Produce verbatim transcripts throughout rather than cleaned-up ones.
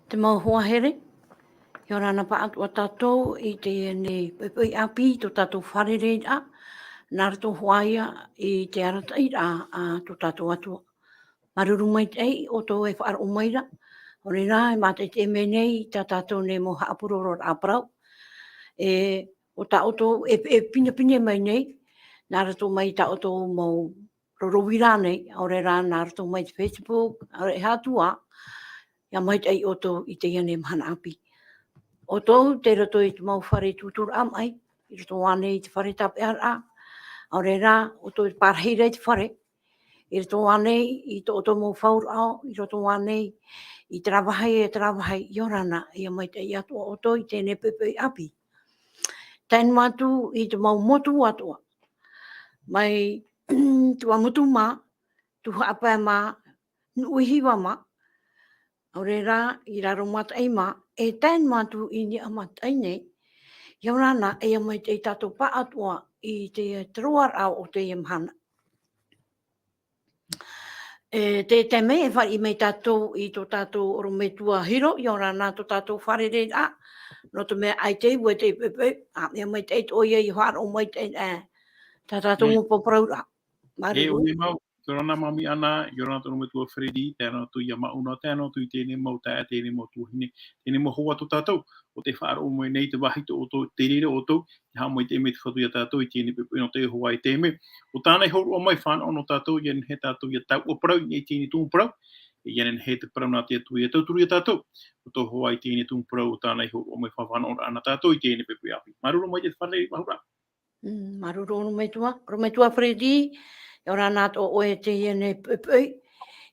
Te mau hoa here, ʻia ora na pāʻatoʻa tātou i teie nei poʻipoʻi ʻāpī, tō tātou fārereiraʻa, nā roto hoʻi ia i te arataʻiraʻa a tō tātou Atua. Māuruuru maitaʻi ʻoutou e faʻaroʻo mai ra, ʻaore rā e mātaʻitaʻi mai nei tā tātou nei mau haʻapurororaʻa parau. E, ʻo tā ʻoutou e, e pinepine mai nei, nā roto mai tā ʻoutou mau roro uira nei, ʻaore rā nā roto mai te Facebook, ʻaore e aha atu ā, ʻia maitaʻi ʻoutou i teie nei mahana ʻāpī. ʻOutou tei roto i te mau fare tūtūraʻa maʻi, i roto ānei i te fare tāpeʻaraʻa, ʻaore rā, ʻoutou i pārahi ra i te fare, i roto ānei i tō ʻoutou mau fauraʻo, i roto ānei i terā vāhi e terā vāhi, ʻia ora na, ʻia maitaʻi atoʻa ʻoutou i teie nei poʻipoʻi ʻāpī. Tae noa atu i te mau motu atoʻa. Mai Tuamotu mā, Tuhaʻa Pae mā, Nuʻuhiva mā, ʻaore rā i Raromataʻi mā, e tae noa atu i niʻa i maitaʻi nei, ʻia ora na, ʻia maitaʻi tātou pāʻatoʻa i te roaraʻa o teie mahana. E, te taime e fāriʻi mai tātou i tō tātou ʻorometua Hiro, ʻia ora na tō tātou fārereiraʻa, nō te mea ʻaita e ua te poʻipoʻi, ā, ʻia maitaʻi atoʻa ïa i faʻaroʻo maitaʻi, e, tā tātou mau parau ra. Māuruuru. E, ʻoia mau, ʻia ora na Māmī Ana, ʻia ora na tō ʻorometua Freddy, tae noa atu ia Mauna, tae noa atu i teie nei mau taeaʻe, teie nei mau tuahine, teie nei mau hoa tō tātou, ʻo tē faʻaroʻo mai nei te vāhi tō ʻoutou, te reira ʻoutou, ʻia haʻamaitaʻi mai te Fatu ia tātou i teie nei poʻipoʻi nō te hoa i te mea. ʻO tāna i hōroʻa mai, fānaʻo nō tātou, ʻia nehenehe tātou ʻia tauturu i niʻa i teie nei tumu parau, ʻia nehenehe te parau nā te Atua ʻia tauturu ia tātou. ʻO tō hoa i teie nei tumu parau, ʻo tāna i hōroʻa mai, faʻafānaʻoraʻa na tātou i teie nei poʻipoʻi ʻāpī. Māuruuru maitaʻi te fārereiraʻa. Mm, māuruuru ʻorometua, ʻorometua Freddy, ʻia ora na atoʻa ʻoe i teie nei poʻipoʻi.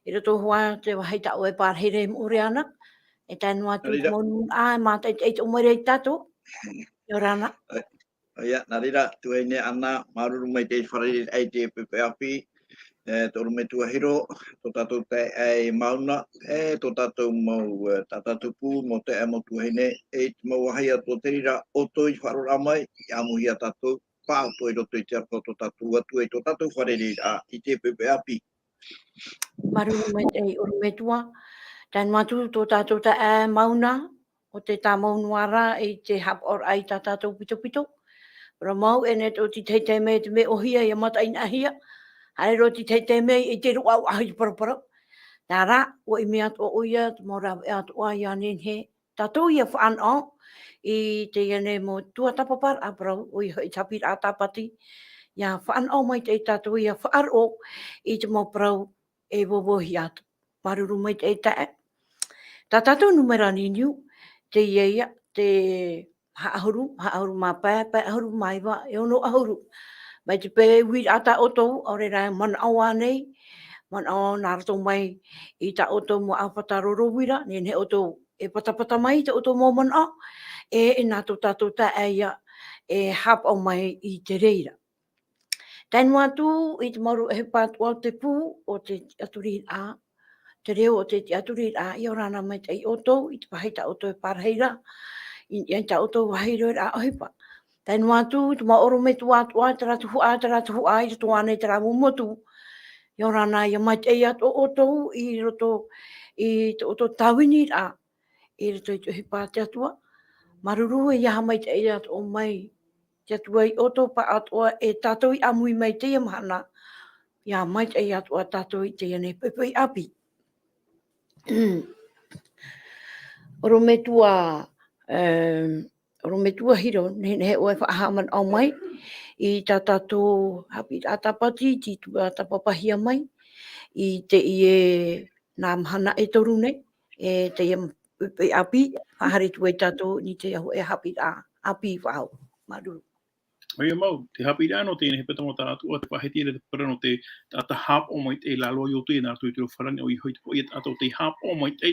I roto hoʻi te vāhi tā ʻoe e pārahi ra i muri iho na, e tae noa atu i te mau nūnaʻa, e mātaʻitaʻi atoʻa mai ra ia tātou. ʻIa ora na. ʻOia, nā reira, tuahine Ana, māuruuru maitaʻi i te fārereiraʻa i teie poʻipoʻi ʻāpī, e, tō ʻorometua Hiro, tō tātou taeaʻe Mauna, e, tō tātou mau, e, taʻata tupu, mau taeaʻe, mau tuahine, e, i te mau vāhi atoʻa o te reira, ʻoutou i faʻaroʻoraʻa mai, ʻia ʻamuhia tātou, pāʻatoʻa i roto i te aroha o tō tātou Atua, i tō tātou fārereiraʻa, i teie poʻipoʻi ʻāpī. Māuruuru maitaʻi ʻorometua. Tae noa atu tō tātou taeaʻe Mauna, ʻo te tāmau noa ra i te haʻapaʻoraʻa i tā tātou pitopito. Parau mau, e nehenehe atoʻa te tahi taime te mea ʻōhia ʻia mataʻeinaʻahia. Haere roa te tahi taime i te roaʻa ʻahu i te paraparau. Nā reira, ʻua ʻimi atoʻa ʻoia, te mau rāveʻa atoʻa ʻia nehenehe tātou ʻia fānaʻo i teie nei mau tuatāpaparaʻa parau, ʻoia hoʻi te haʻapiʻiraʻa Tāpati, ʻia fānaʻo maitaʻi tātou ʻia faʻaroʻo i te mau parau e vauvauhia atu. Māuruuru maitaʻi taeaʻe. Tā tātou nūmera niniu, teie ïa, te maha ʻahuru, maha ʻahuru mā pae, pae ʻahuru mā iva, e ono ʻahuru. Mai te peu uiraʻa tā ʻoutou, ʻaore rā e manaʻo ānei, manaʻo nā roto mai i tā ʻoutou mau ʻāfata roro uira, nehenehe ʻoutou e patapata mai i tō ʻoutou mau manaʻo, e, e nā tō tātou taeaʻe ïa, e haʻapaʻo mai i te reira. Tae noa atu i te mau ʻohipa atoʻa o te pū, o te tiʻaturiraʻa, te reo o te tiʻaturiraʻa, ʻia ora na maitaʻi ʻoutou, i te vāhi tā ʻoutou e pārahi ra, i, i tā ʻoutou vāhi roa ra ʻohipa. Tae noa atu, te mau ʻorometua atoʻa, terā tuhaʻa, terā tuhaʻa, i roto ānei i terā mau motu, ʻia ora na ʻia maitaʻi atoʻa ʻoutou, i roto i tō ʻoutou tāviniraʻa, i roto i te ʻohipa a te Atua. Māuruuru e ʻia haʻamaitaʻi atoʻa mai te Atua ia ʻoutou pāʻatoʻa e tātou i ʻāmui mai i teie mahana, ʻia maitaʻi atoʻa tātou i teie nei poʻipoʻi ʻāpī. ʻOrometua, em, ʻOrometua Hiro, nehenehe ʻoe e faʻahaʻamanaʻo mai i tā tātou haʻapiʻiraʻa Tāpati, i te tuatāpapahia mai, i teie nā mahana e toru nei, e teie poʻipoʻi ʻāpī, faʻahaere atu ai tātou i te ahu e haʻapiʻiraʻa ʻāpī faʻahou. Māuruuru. ʻOia mau, te haʻapiʻiraʻa nō teie nei hepetoma tāʻatoʻa, te faʻahiti ra te parau nō te taʻata haʻapaʻo maitaʻi, e lālō ai ʻoutou ia nā roto i te reo Farāni, ʻoia hoʻi te poʻi taʻata tei haʻapaʻo maitaʻi,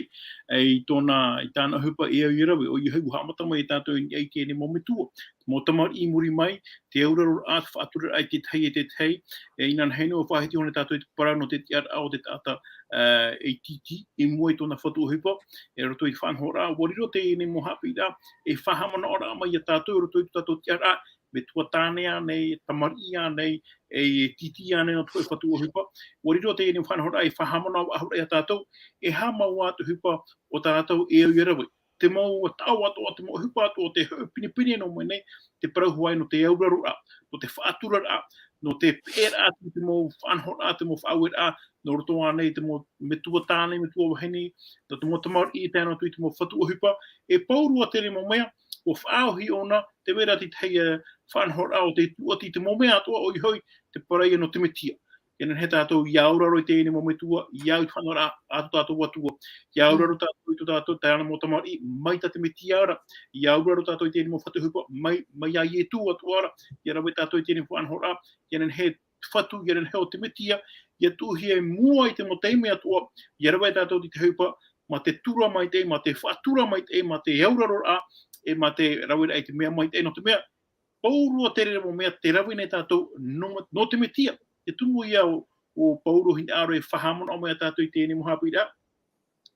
e, i tōna, i tāna ʻohipa e au ia rave, ʻoia hoʻi ʻua haʻamata mai ia tātou i niʻa i teie nei mau metua. Mau tamariʻi i muri mai, te auraroraʻa, te faʻaturaraʻa i te tahi e te tahi, e, inanahi noa ʻua faʻahiti hoʻi tātou i te parau nō te tiʻaraʻa o te taʻata, e, e tītī, i mua i tōna fatu ʻohipa, e roto i te faʻanahoraʻa, ʻua riro teie nei mau haʻapiʻiraʻa, e faʻahaʻamanaʻoraʻa mai ia tātou, i roto i tō tātou tiʻaraʻa, metua tāne ānei, tamariʻi ānei, e tītī ānei nō te hōʻē fatu ʻohipa. ʻUa riro teie nei faʻanahoraʻa e faʻahaʻamanaʻo ʻahuru ia tātou, e haʻamau ā te ʻohipa o tātou e au ia rave. Te mau taʻo atoʻa, te mau ʻohipa atoʻa, te hōʻē pinepine nō mai nei, te parau hoʻi nō te auraro, nō te faʻaturaraʻa, nō te peʻeraʻa atu i te mau faʻanahoraʻa, te mau faʻaueraʻa, nō roto ānei te mau metua tāne, metua vahine, nō te mau tamariʻi, tae noa atu i te mau fatu ʻohipa. E pauroa teie mau mea, ʻua faʻaʻohi ʻōna, tē vai ra te tahi, e, faʻanahoraʻa ʻo tē tuʻati i te mau mea atoʻa, ʻoia hoʻi, te parau ia nō te Metia. ʻIa nehenehe tātou ʻia auraro i teie nei mau metua, ʻia au i te faʻanahoraʻa a tō tātou Atua. ʻIa auraro tātou i tō tātou taeaʻe mau tamariʻi, mai tā te Metia ra. ʻIa auraro tātou i teie nei mau fatu ʻohipa, mai, mai iā Ietu atoʻa ra. ʻIa rave tātou i teie nei faʻanahoraʻa, ʻia nehenehe te fatu, ʻia nehenehe ʻo te Metia, ʻia tuʻuhia i mua i te mau taime atoʻa, ʻia rave tātou i te ʻohipa, mā te tura maitaʻi, mā te faʻatura maitaʻi, mā te auraroraʻa, e mā te raveraʻa i te mea maitaʻi nō te mea, pauroa teie mau mea tē rave nei tātou nō, nō te Metia. Te tumu ia ʻo, ʻo Paulo hinaʻaro e faʻahaʻamanaʻo mai ia tātou i teie nei mau haʻapiʻiraʻa,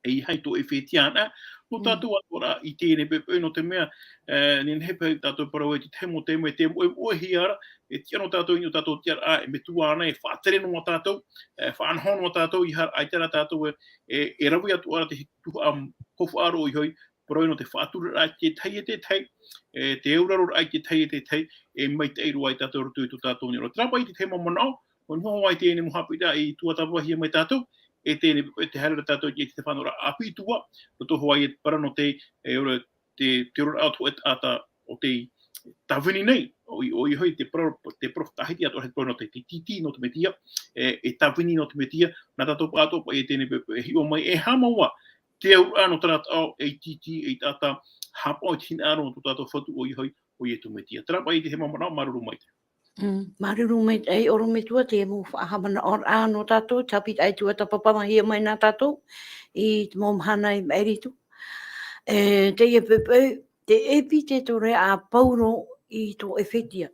ʻeiaha i tō ʻEfetia anaʻe, nō Mm. tātou atoʻa ra i teie nei poʻipoʻi nō te mea, e, nehenehe paʻi tātou parau e te tahi mau taime, e te moʻemoʻehia ra, e tiʻa noa tātou i niʻa i tō tātou tiʻaraʻa, e metua ānei, e faʻatere noa tātou, e faʻanaho noa tātou, ʻeiaha, ʻaita rā tātou e, e, e rave atoʻa ra te tuhaʻa, hōhoʻa roa ʻoia hoʻi, parau nō te faʻaturaraʻa i te tahi e te tahi, e, te auraroraʻa i te tahi e te tahi, e maitaʻi roa ia tātou i roto i tō tātou nei ʻōroʻa. Terā paʻi te tahi mau manaʻo, ʻua noho ai teie nei mau haʻapiʻiraʻa i tuatāpapahia mai tātou, e teie nei, e tē haere ra tātou i te faʻanahoraʻa ʻāpī atu ā, roto hoʻi e parau nō te, e ora, te, te oraraʻa o te hōʻē taʻata o tē tāvini nei, ʻo, ʻoia hoʻi te parau, te parau faʻahiti atoʻa e parau nō te, te tītī nō te Metia, e, e tāvini nō te Metia, nā tātou pāʻatoʻa paʻi e teie nei poʻipoʻi e hiʻo mai, e haʻamau ā, te auraʻa nō terā taʻo, ei tītī, ei taʻata, haʻapaʻo i te hinaʻaro nō tō tātou Fatu ʻoia hoʻi, ʻo Ietu Metia. Terā paʻi te tahi mau manaʻo, māuruuru maitaʻi. Mm, māuruuru maitaʻi, ʻorometua, te mau faʻahaʻamanaʻoraʻa nō tātou, te haʻapiʻiraʻa i tuatāpapahia mai nā tātou, i te mau mahana i maʻiri atu. E, teie poʻipoʻi, te ʻepitetoraʻa a Paulo i tō ʻEfetia.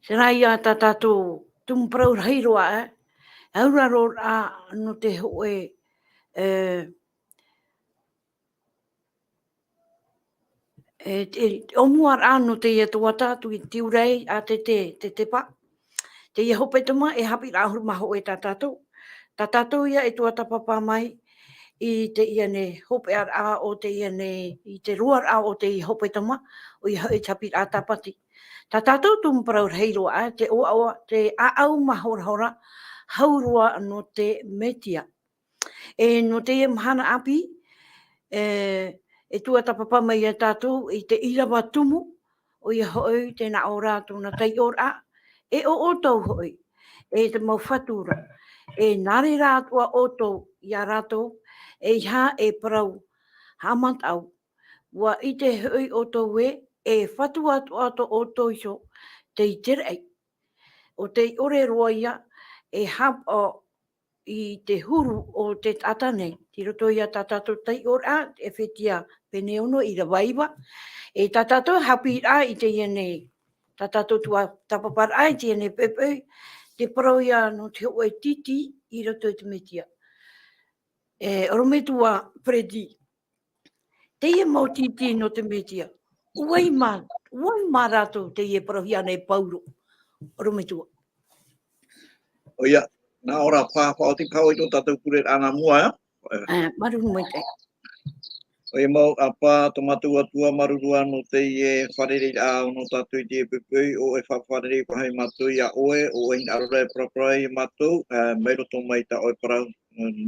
Terā ia tā tātou tumu parau rahi roa, e, auraroraʻa nō te hōʻē, e, e, te, te ʻōmuaraʻa nō teie tuatāpapa, te ura ʻātete, te, te, te pa. Teie hepetoma e haʻapiʻiraʻa ʻahuru mā hōʻē tā tātou. Tā tātou ia e tuatāpapa mai i teie nei hopeʻaraʻa o teie nei, i te roaraʻa o teie hepetoma, ʻoia hoʻi te haʻapiʻiraʻa tāpati. Tā tātou tumu parau rahi roa, te ʻoaʻoa, te ʻāʻau mahorahora, hau roa nō te Metia. E nō teie mahana ʻāpī, e, e tuatāpapa mai ia tātou i te ʻīrava tumu, ʻoia hoʻi te nā ʻō ra tōna taiʻoraʻa, e ʻo ʻoutou hoʻi, e te mau fatu ra, e nā reira atoʻa ʻoutou ia rātou, ʻeiaha e parau haʻamataʻu, ʻua ʻite hoʻi ʻoutou ē, e fatu atoʻa tō ʻoutou iho, tei te raʻi. ʻO tei ʻore roa ia, e haʻapaʻo i te huru o te taʻata nei. Tei roto ia tā tātou taiʻoraʻa, ʻEfetia pene ono ʻīrava iva. E tā tātou haʻapiʻiraʻa i teie nei, tā tātou tuatāpaparaʻa i teie nei poʻipoʻi, te parau ia nō te hōʻē tītī i roto i te Metia. E, ʻorometua Freddy, teie mau tītī nō te Metia. ʻUa ʻite mā, ʻua ʻite mā rātou teie parauhia nei e Paulo. ʻOrometua. ʻOia, nā ʻō ra, pa, pa, ʻo te pau i tō tātou pure ʻana mua, ā? E, māuruuru maitaʻi. ʻOia mau, ʻa pā, tō mātou Atua, māuruuru nō teie fārereiraʻa nō tātou i teie poʻipoʻi, ʻo e faʻafārerei paha ia mātou iā ʻoe, ʻo ʻoe i hinaʻaro ra e paraparau ia mātou, e, mai roto mai tā ʻoe parau,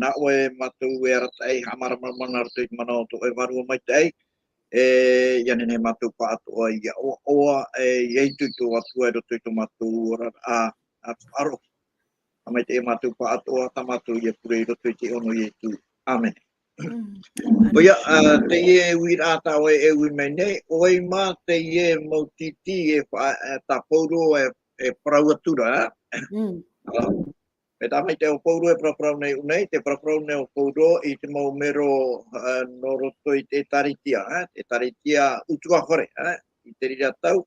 nā ʻoe mātou e arataʻi, haʻamāramarama nā roto i te mana o tō ʻoe Vārua Maitaʻi, e, ʻia nehenehe mātou pāʻatoʻa ʻia ʻoaʻoa, e, ʻia itoito atu ai i roto i tō mātou oraraʻa, ā, faʻaroʻo. Haʻamaitaʻi ia mātou pāʻatoʻa, tā mātou ia pure i roto i te iʻoa o Ietu. ʻĀmene. Mm. ʻOia, ā, teie uiraʻa tā ʻoe e ui mai nei, ʻo vai mā teie mau tītī e fa-, e, tā Paulo e, e parau atu ra, ā? Mm. Ā, e tā mai te ʻo Paulo e paraparau nei, ʻo nei, te paraparau nei ʻo Paulo i te mau mero, ā, nō roto i te ʻĒtārētia, ā, te ʻĒtārētia ʻutuāfare, ā, i te reira tau,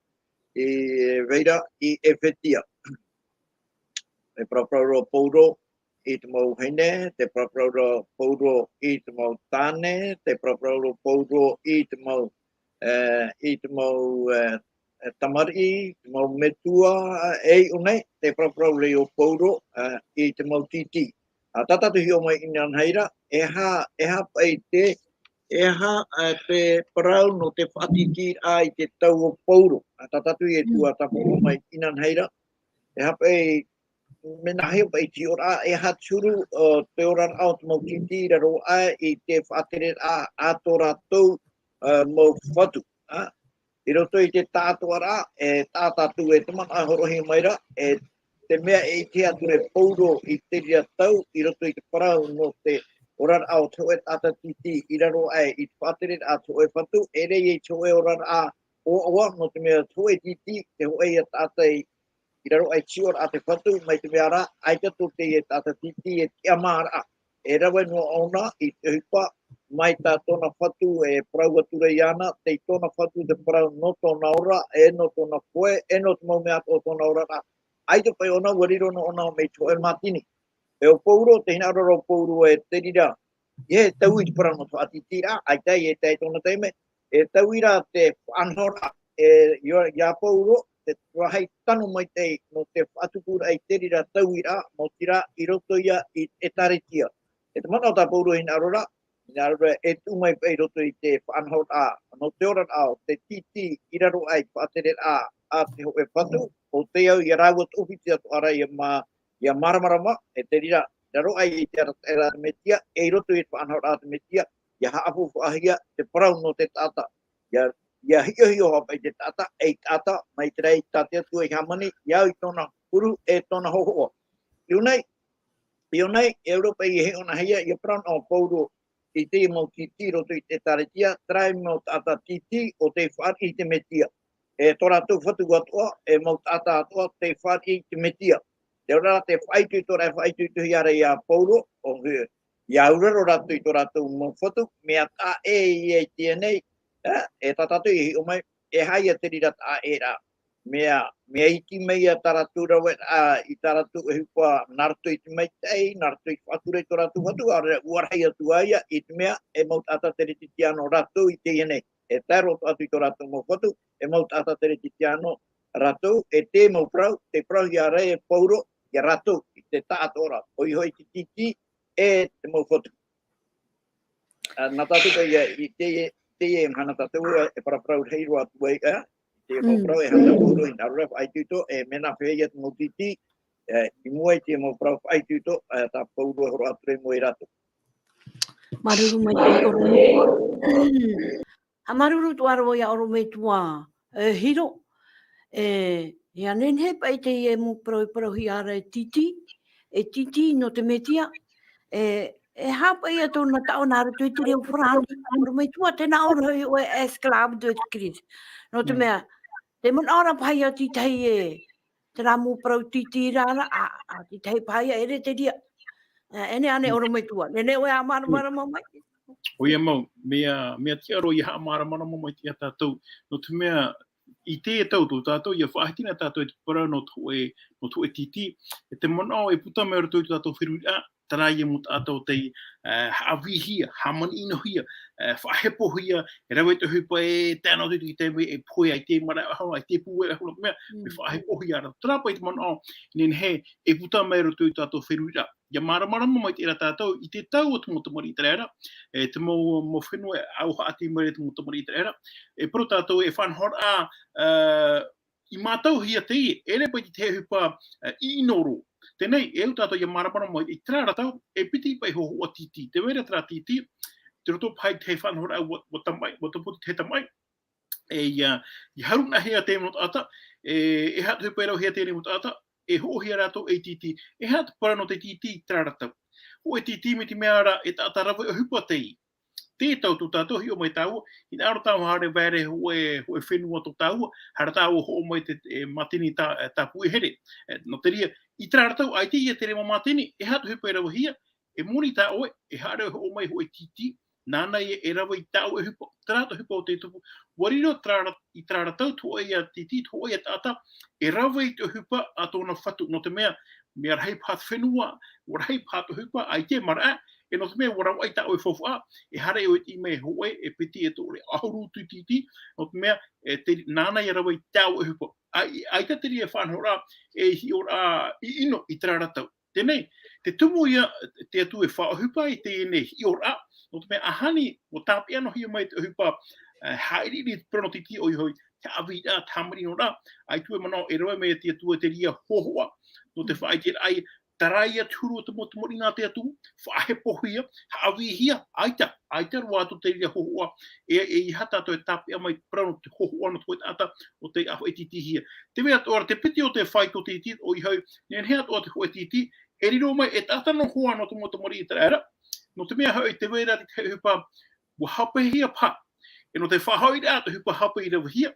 i, vai ra i ʻEfetia. E paraparau ra ʻo Paulo i te mau vahine, te paraparau ra ʻo Paulo i te mau tāne, te paraparau ra ʻo Paulo i te mau, e, i te mau, e, e, tamariʻi, te mau metua, e, e iʻo nei, te paraparau rā o Pauro, e, i te mau tītī. A, tā tātou hiʻo mai i nā haira, e aha, e aha paʻi te, e aha, e, te parau nō te faʻatītīraʻa i te tau o Pauro. A, tā tātou e tuatāpapa mai i nā haira, e aha paʻi, mea nā hea paʻi te hiʻoraʻa, e aha te huru, e, te oraraʻa o te mau tītī i raro aʻe i te faʻatereraʻa a tō rātou, e, mau fatu. A, i roto i te taʻatoʻaraʻa, e, tā tātou e te manaʻo e horoʻahia mai ra, e, te mea e ʻitehia atu e Pauro i te reira tau, i roto i te parau nō te oraraʻa o te hōʻē taʻata tītī i raro aʻe i te faʻatereraʻa a te hōʻē fatu, e ʻere i te hōʻē oraraʻa ʻoaʻoa, nō te mea te hōʻē tītī, te hōʻē ia taʻata i, i raro aʻe i te hiʻoraʻa a te fatu, mai te mea rā, ʻaita tō teie taʻata tītī e tiʻamāraʻa. E rave noa ʻōna i te ʻohipa, mai tā tōna fatu e parau atu ra iāna, tei tōna fatu te parau nō tōna ora, e nō tōna pohe, e nō te mau mea atoʻa o tōna oraraʻa. ʻAita paʻi ʻōna, ʻua riro noa ʻōna mai te hōʻē mātini. E ʻo Pauro, tē hinaʻaro ra ʻo Pauro e te reira, e taui te parau nō te faʻatītīraʻa, ʻaita e tae i tōna taime, e taui ra te faʻanahoraʻa, e, iā, iā Pauro, te rahi tano maitaʻi nō te faʻatupuraʻa i te reira tauiraʻa, maoti rā, i roto ia i te ʻĒtārētia. E te manaʻo tā Pauro e hinaʻaro ra, hinaʻaro ra e tuʻu mai paʻi i roto i te faʻanahoraʻa, nō te oraraʻa o te tītī i raro aʻe i te faʻatereraʻa a te hōʻē fatu, ʻo tei au ia rāua toʻopiti atoʻa ra ia mā-, ia māramarama, e te reira, i raro aʻe i te arataʻiraʻa a te Mesia, e i roto i te faʻanahoraʻa a te Mesia, ia haʻafaufaʻahia te parau nō te taʻata. Ia, ia hiʻohiʻo hoʻi paʻi te taʻata, ei taʻata, mai te reira tā te Atua i hāmani, ia au i tōna huru, e tōna hōhoʻa. I ʻō nei, i ʻō nei, e ʻaore paʻi e hiʻo nā hea, ia parau noa ʻo Pauro i teie mau tītī i roto i te ʻĒtārētia, terā e mau taʻata tītī ʻo tei fāriʻi i te Mesia. E tō rātou fatu atoʻa, e mau taʻata atoʻa, tei fāriʻi i te Mesia. Te ora te faʻaitoitoraʻa, e faʻaitoitohia ra iā Pauro, ʻo he, ia auraro rātou i tō rātou mau fatu, mea taʻa ʻē ia i teie nei, e, e tā tātou e hiʻo mai, e aha ia te reira taʻa ʻē ra. Mea, mea iti mai ia tā rātou rave, a, i tā rātou ʻohipa nā roto i te maitaʻi, nā roto i te faʻatura i tō rātou fatu, ʻaore rā, ʻua rahi atu ā ia, i te mea, e mau taʻata teretetiano rātou i teie nei. E tae roa atu i tō rātou mau fatu, e mau taʻata teretetiano rātou, e te mau parau, tē parauhia ra e Pauro, ia rātou, i te taʻatoʻaraʻa, ʻoia hoʻi te tītī, e te mau fatu. A, nā tātou paʻi ia, i te, te, e mahana tātou, e paraparau rahi roa atu ai, e, i te mau Mm. parau, e aha tā Pauro i hinaʻaro ra e faʻaitoito, e mea nāfea ia te mau tītī, e, i mua i te mau parau faʻaitoito, e, tā Pauro e horoʻa atu ra i mua ia rātou. Māuruuru maitaʻi ʻorometua. Haʻamāuruuru atoʻa ra vau iā ʻorometua, e, Hiro, e, ʻia nehenehe paʻi teie mau parau e parauhia ra e tītī, e tītī nō te Mesia, e, e aha paʻi ia tōna taʻo nā roto i te reo farāni, ʻorometua, tē nā ʻō ra hoʻi ʻoe esclave de Christ. Nō te Mm. mea, te manaʻo ra paʻi ia te tahi e, terā mau parau tītī ra, a, a, te tahi paʻi ia ʻere te reira. E, e nehenehe ʻorometua, nehenehe ʻoe ʻa māramarama mai. ʻOia mau, mea, mea tiʻa roa ia haʻamāramarama mai ia tātou. Nō te mea, i teie tau tō tātou, ʻia faʻahiti na tātou i te parau nō te hōʻē, nō te hōʻē tītī, e te manaʻo e puta mai roto i tō tātou feruriraʻa, terā ia mau taʻata ʻo tei, e, haʻavīhia, hāmani ʻinohia, e, faʻahepohia, e rave te ʻohipa e tae noa atu i te taime e pohe ai te marae ʻahuru, ai te pūai ʻahuru, mea, Mm. mea faʻahepohia ra. Terā paʻi te manaʻo, nehenehe, e puta mai roto i tō tātou feruriraʻa. ʻIa māramarama mai te reira tātou, i te tau o te mau tamariʻi ʻĪteraʻera, e te mau, mau fenua e ʻauhaʻa atu mai ra te mau tamariʻi ʻĪteraʻera, e parau tātou e faʻanahoraʻa, e, i mātauhia teie, e ʻere paʻi te tahi ʻohipa, e, ʻino roa. Teie nei, e au tātou ʻia māramarama mai, i terā ra tau, e piti paʻi hōhoʻa tītī. Tē vai ra terā tītī, tei roto paʻi i te faʻanahoraʻa ʻua, ʻua tamaʻi, ʻua tāpoti te tamaʻi, e ʻia, ʻia haru nā hea te mau taʻata, e, e aha te ʻohipa e rauhia teie mau taʻata, e hoʻohia rātou ei tītī, e aha te parau nō te tītī i terā ra tau. Hōʻē tītī mai te mea ra, e taʻata rave ʻohipa teie. Te tau tō tātou, hiʻo mai tāua, hinaʻaro tāua haere vai ra hōʻē, hōʻē fenua tō tāua, haere tāua hoʻo mai te, e, mātini tā, e, tāpū e here. E, nō te reira, i terā ra tau, ʻaita ia te reira mau mātini, e aha te ʻohipa e ravehia, e moni tā ʻoe, e haere hoʻo mai hōʻē tītī, nāna ia e rave i tā ʻoe ʻohipa, terā te ʻohipa ʻo tē tupu. ʻUa riro terā ra, i terā ra tau te hōʻē ia tītī, te hōʻē ia taʻata, e rave i te ʻohipa a tōna fatu, nō te mea, mea rahi paha te fenua, ʻua rahi paha te ʻohipa, ʻaita e maraʻa, e nō te mea ua ravaʻi tā ʻoe faufaʻa, e haere ʻoe i te ʻimi hōʻē, e piti e tō ʻoe ʻahuru tītī, nō te mea, e te, nāna ia rave i tā ʻoe ʻohipa. ʻAi, ʻaita te reira faʻanahoraʻa, e hiʻoraʻa ʻino i terā ra tau. Teie, te tumu ïa, te Atua e faʻaʻohipa i teie nei hiʻoraʻa, nō te mea ʻaita ʻua tāpeʻa noa hia mai te ʻohipa, e, haʻiriʻiri i te parau nō te tītī ʻoia hoʻi, te haʻavīraʻa, te hāmaninoraʻa, ʻaita e manaʻo e rave mai te Atua te reira hōhoʻa, nō te faʻaʻiteraʻa, terā ïa te huru o te mau tamariʻi nā te Atua, faʻahepohia, haʻavīhia, ʻaita, ʻaita roa atu te reira hōhoʻa, e, e ʻeiaha tātou e tāpeʻa mai te parau nō te hōhoʻa nō te hōʻē taʻata, ʻo tei faʻaʻitehia. Tē vai atoʻa ra te piti o te fāito tītī, ʻoia hoʻi, nehenehe atoʻa te hōʻē tītī, e riro mai e taʻata noa hoʻi nō te mau tamariʻi ʻĪteraʻera, nō te mea hoʻi tē vai ra te ʻohipa, ʻua hāpaihia paha. E nō te faʻahoʻiraʻa te ʻohipa hāpai i ravehia,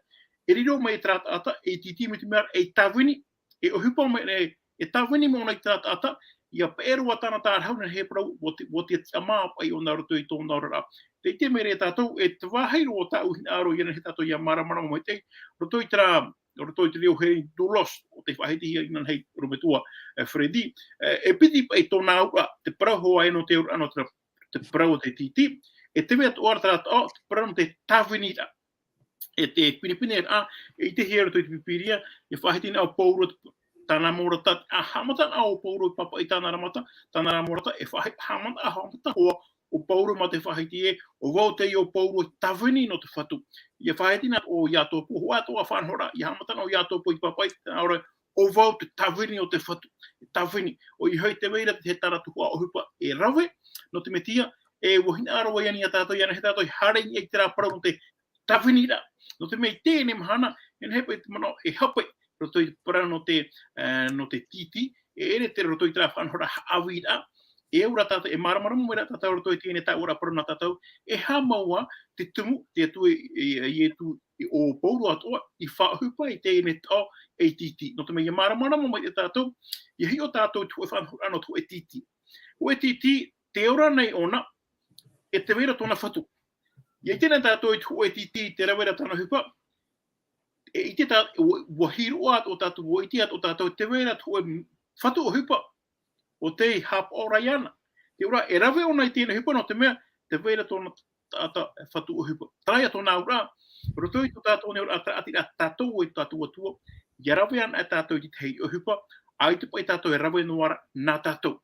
e riro mai e terā taʻata, e tītī mai te mea ra, e tāvini, e ʻohipa mai nei, e tāvini mai ʻōna i terā taʻata, ʻia peʻe roa tāna tārahu nehenehe e parau, ʻua te, ʻua te tiʻamā paʻi ʻōna roto i tōna oraraʻa. Tē ʻite mai ra tātou, e te vāhi roa o tāʻu hinaʻaro ʻia nehenehe tātou ʻia māramarama maitaʻi, roto i terā, roto i te reo Hellenic doulos, ʻo tei faʻaʻitehia inānahi ʻorometua, e, Freddy, e, e piti paʻi tōna auraʻa, te parau hoʻi nō te auraʻa nō te, te parau o te tītī, e tē vai atoʻa ra terā taʻata, te parau nō te tāviniraʻa. E te pinepineraʻa, e ʻitehia roto i te Pīpīria, e faʻaʻite anaʻe ʻo Pauro, tāna mau rata, ʻa haʻamata anaʻe ʻo Pauro i pāpaʻi tāna rata, tāna mau rata, e faʻaʻite, haʻamata, haʻamata hoʻi, ʻo Pauro mā te faʻaʻite ē, ʻo vau teie ʻo Pauro e tāvini nō te Fatu. ʻIa faʻaʻite anaʻe ʻo Iatopo, hoʻi atoʻa faʻanahoraʻa, ʻia haʻamata anaʻe ʻo Iatopo i pāpaʻi, nā ʻō ra, ʻo vau te tāvini o te Fatu. E tāvini, ʻoia hoʻi tē vai ra te tahi tuhaʻa ʻohipa e rave, nō te Metia, e ʻua hinaʻaro ïa nei tātou, ʻia nehenehe tātou e haere i niʻa i terā parau nō te tāviniraʻa. Nō te mea i teie mahana, e nehenehe paʻi te manaʻo e hāpai, roto i te parau nō te, e, nō te tītī, e ʻere terā roto i terā faʻanahoraʻa haʻavīraʻa, e ora tātou, e māramarama mai ra tātou roto i teie tāʻu ra parau nā tātou, e aha mau ā te tumu, te Atua e, e, e Ietu, e ʻo Pauro atoʻa, i faʻaʻohipa i teie taʻo e tītī. Nō te mea ʻia māramarama mai tātou, ʻia hiʻo tātou i te hōʻē faʻanahoraʻa nō te hōʻē tītī. Hōʻē tītī, tē ora nei ʻōna, e tē vai ra tōna fatu. ʻIa ʻite anaʻe tātou i te hōʻē tītī, tē rave ra tāna ʻohipa. E ʻite tā, ʻua, ʻua hiroʻa atoʻa tātou, ʻua ʻite atoʻa tātou, tē vai ra te hōʻē fatu ʻohipa, ʻo tei haʻapaʻo ra iāna. Tē ora, e rave ʻōna i teie ʻohipa, nō te mea, tē vai ra tōna taʻata fatu ʻohipa. Terā ïa tōna auraʻa, roto i tō tātou nei auraʻa, tāʻatiraʻa tātou e tō tātou Atua, ʻia rave anaʻe tātou i te tahi ʻohipa, ʻaita paʻi tātou e rave noa ra nā tātou.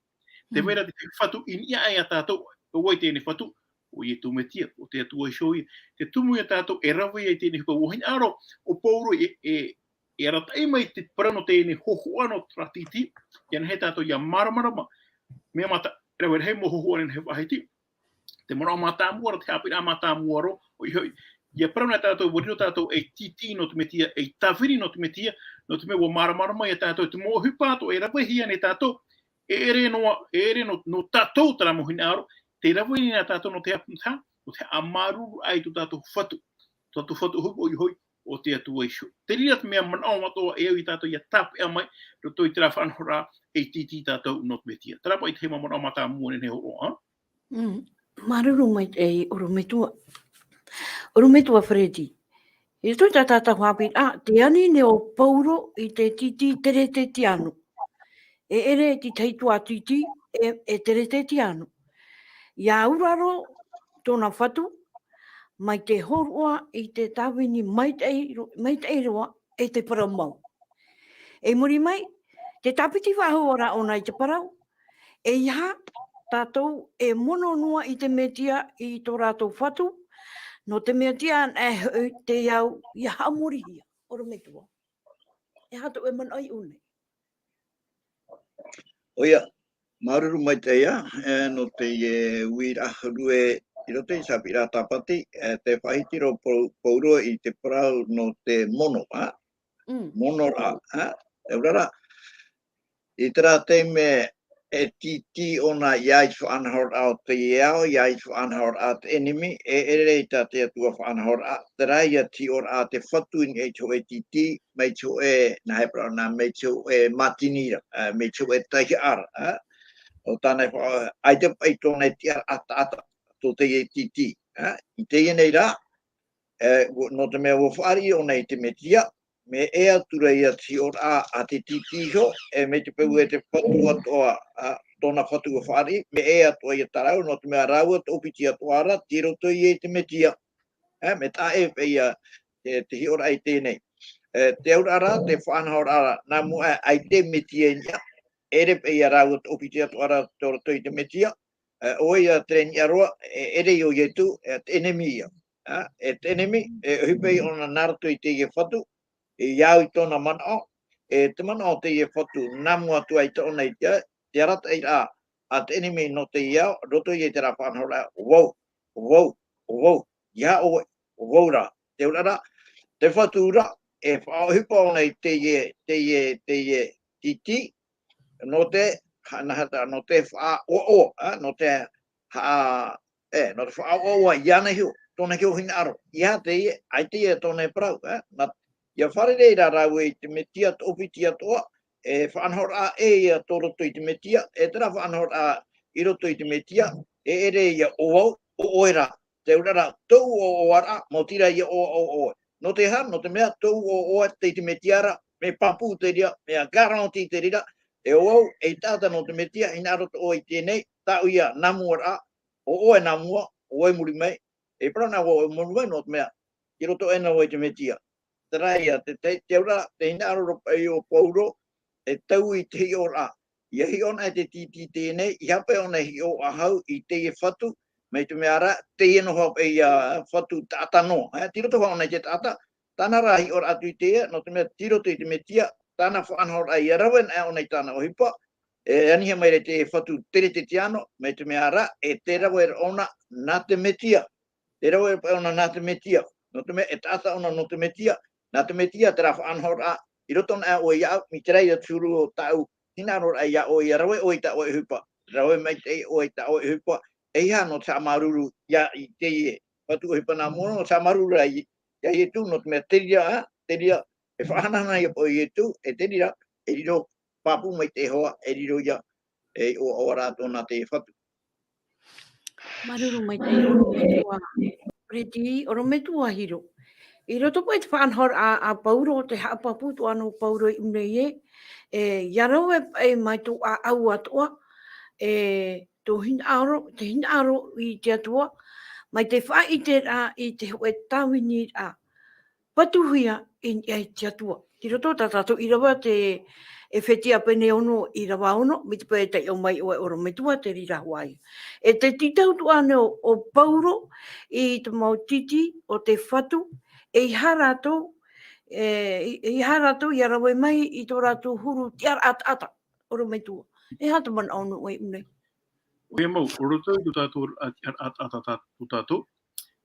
Tē vai ra te fatu i niʻa aʻe ia tātou, ʻo vai teie fatu, ʻo Ietu Metia, ʻo te Atua iho ïa. Te tumu ia tātou e rave ai teie ʻohipa, ʻua hinaʻaro ʻo Pauro e, e, e arataʻi mai te parau nō teie hōhoʻa nō terā tītī, ʻia nehenehe tātou ʻia māramarama. Mea mata, e rave rahi mau hōhoʻa nehenehe e faʻahiti. Te manaʻo mātāmua ra, te haʻapiʻiraʻa mātāmua roa, ʻoia hoʻi, ʻia parau anaʻe tātou, ʻua riro tātou ei tītī nō te Metia, ei tāvini nō te Metia, nō te mea ʻua māramarama ïa tātou, te mau ʻohipa atoʻa e ravehia nei tātou, e ʻere noa, e ʻere nō, nō tātou terā mau hinaʻaro, tē rave nei tātou nō te haʻa-, nō te haʻamāuruuru i tō tātou Fatu, tō tātou Fatu ʻohipa, ʻoia hoʻi, ʻo te Atua iho. Te reira te mea manaʻo atoʻa e au ia tātou ʻia tāpeʻa mai, roto i terā faʻanahoraʻa, ei tītī tātou nō te Metia. Terā paʻi te mau manaʻo mātāmua nehenehe e hōroʻa, ā? Mm. Māuruuru maitaʻi, ʻorometua. ʻOrometua Freddy. I roto i tā tātou haʻapiʻiraʻa, tē ani nei ʻo Pauro i te tītī Teretetiano. E ʻere i te tahi atu tītī, e, e Teretetiano. ʻIa auraro tōna Fatu, mai te hōroʻa i te tāvini maitaʻi ro-, maitaʻi roa, e te parau mau. I muri mai, tē tāpiti faʻahou ra ʻōna i te parau, ʻeiaha tātou e mono noa i te Metia i tō rātou Fatu, nō te Metia anaʻe hoʻi te au ʻia haʻamorihia, ʻorometua. E aha tō ʻoe manaʻo i ʻō nei? ʻOia, māuruuru maitaʻi ā, e, nō te, e, uiraʻa huru e, i roto i te haʻapiʻiraʻa Tāpati, e, tē faʻahiti ra ʻo Pau-, Pauro i te parau nō te mono, ā? Mm. Mono ra, ā? E ora ra, i terā taime e tītī ʻōna ʻia ʻite i te faʻanahoraʻa o te ao, ʻia ʻite i te faʻanahoraʻa o te ʻenemi, e ʻere i tā te Atua faʻanahoraʻa, terā ïa te hiʻoraʻa a te Fatu i niʻa i te hōʻē tītī, mai te hōʻē, nā hea e parau anaʻe, mai te hōʻē mātini ra, ā, mai te hōʻē taihaʻa ra, ā? ʻO tāna e faʻa-, ʻaita paʻi tōna e tiʻaraʻa taʻata, tō teie tītī, ā? I teie nei rā, e, ʻo, nō te mea ʻua fāriʻi ʻōna i te Metia, mea ʻē atu ra ïa te hiʻoraʻa a te tītī iho, e mai te peu e te Fatu atoʻa, ā, tōna fatu ʻua fāriʻi, mea ʻē atoʻa ia tā rāua, nō te mea rāua tōpiti atoʻa ra, tei roto ia i te Metia. E, mea taʻa ʻē paʻi ia te, te hiʻoraʻa i teie nei. E, te auraʻa ra, te faʻanahoraʻa ra, nā mua aʻe, ʻaita e Metia i niʻa, ʻere paʻi ia rāua tōpiti atoʻa ra tei roto i te Metia, e, ʻoia te reira i niʻa roa, e, ʻere ʻo Ietu, e, te ʻenemi ia. E, e te ʻenemi, e, ʻohipa ʻōna nā roto i teie fatu, e, i au i tōna manaʻo, e, te manaʻo o teie fatu, nā mua atu ai tōna i te, te arataʻiraʻa a te ʻenemi nō teie ao, roto ia i terā faʻanahoraʻa, vau, vau, vau, ia ʻoe, vau rā. Te auraʻa ra, te fatu ra, e faʻaʻohipa ʻōna i teie, teie, teie tītī, nō te, ha-, nā hea, nō te faʻaʻoaʻoa, a, nō te ha-, e, nō te faʻaʻoaʻoa iāna iho, tōna iho hinaʻaro. ʻEiaha teie, ʻaita ia tōna e parau, e, nā, ʻia fārerei rā rāua i te Metia tōpiti atoʻa, e faʻanahoraʻa ʻē ia tō roto i te Metia, e terā faʻanahoraʻa i roto i te Metia, e ʻere ia ʻo vau, ʻo ʻoe rā. Te auraʻa ra, tōʻu ʻoaʻoaraʻa, maoti rā ia ʻoaʻoa ʻoe. Nō te aha, nō te mea, tōʻu ʻoaʻoa tei te Metia ra, mea pāpū te reira, mea garanti te reira, e ʻo vau, ei taʻata nō te Metia, hinaʻaro atoʻa i teie nei, tāʻu ia nā mua ra, ʻo ʻoe nā mua, ʻo vau i muri mai, e parau na vau i muri mai, nō te mea, i roto aʻe na vau i te Metia. Terā ia, te, te, te auraʻa, te hinaʻaro ra paʻi o Pauro, e taui i te hiʻoraʻa. ʻIa hiʻo anaʻe te tītī i teie nei, ʻeiaha paʻi ʻōna e hiʻo faʻahou i teie fatu, mai te mea ra, teie noa paʻi ia fatu taʻata noa. E, tei roto faʻahou ʻōna i te taʻata, tāna rā hiʻoraʻa atu i teie, nō te mea tei roto i te Metia, tāna faʻanahoraʻa ʻia rave anaʻe ʻōna i tāna ʻohipa, e anihia mai ra i te fatu Teretetiano, mai te mea ra, e tē rave ra ʻōna nā te Metia. Tē rave ra paʻi ʻōna nā te Metia. Nō te mea, e taʻata ʻōna nō te Metia. Nā te Metia, terā faʻanahoraʻa, i roto anaʻe ʻoe iāʻu, mai te reira te huru o tāʻu hinaʻaroraʻa iā ʻoe, ʻia rave ʻoe i tā ʻoe ʻohipa. Rave maitaʻi ʻoe i tā ʻoe ʻohipa. ʻEiaha nō te haʻamāuruuru ia i teie fatu ʻohipa nā mua, nō te haʻamāuruuru ia, ia Ietu, nō te mea te reira, a, te reira, e faʻahanahana ia paʻi ʻo Ietu, e te reira, e riro, pāpū mai te Iehova, e riro ia, e ʻoaʻoa rā tōna te fatu. Māuruuru maitaʻi ʻorometua Freddy, ʻorometua Hiro. I roto paʻi te faʻanahoraʻa a, a Pauro, te haʻapāpū atoʻa nō Pauro i ʻō nei ē, e, ʻia rave paʻi mai tō ʻāʻau atoʻa, e, tō hinaʻaro, te hinaʻaro i te Atua, mai te faʻaʻiteraʻa i te hōʻē tāviniraʻa patuhia i niʻa i te Atua. I roto tā tātou ʻīrava te Efetia pene ono, ʻīrava ono, mai te peu e taiʻo mai ʻoe ʻorometua, te reira hoʻi. E te tītau atoʻa nei ʻo, ʻo Pauro i te mau tītī o te fatu, ʻeiaha rātou, e, ʻei-, ʻeiaha rātou ʻia rave mai i tō rātou huru tiʻaraʻa taʻata, ʻorometua. E aha te manaʻo nō ʻoe i ʻō nei? ʻOia mau, i roto i tō tātou, a, a, a, a, a, tō tātou,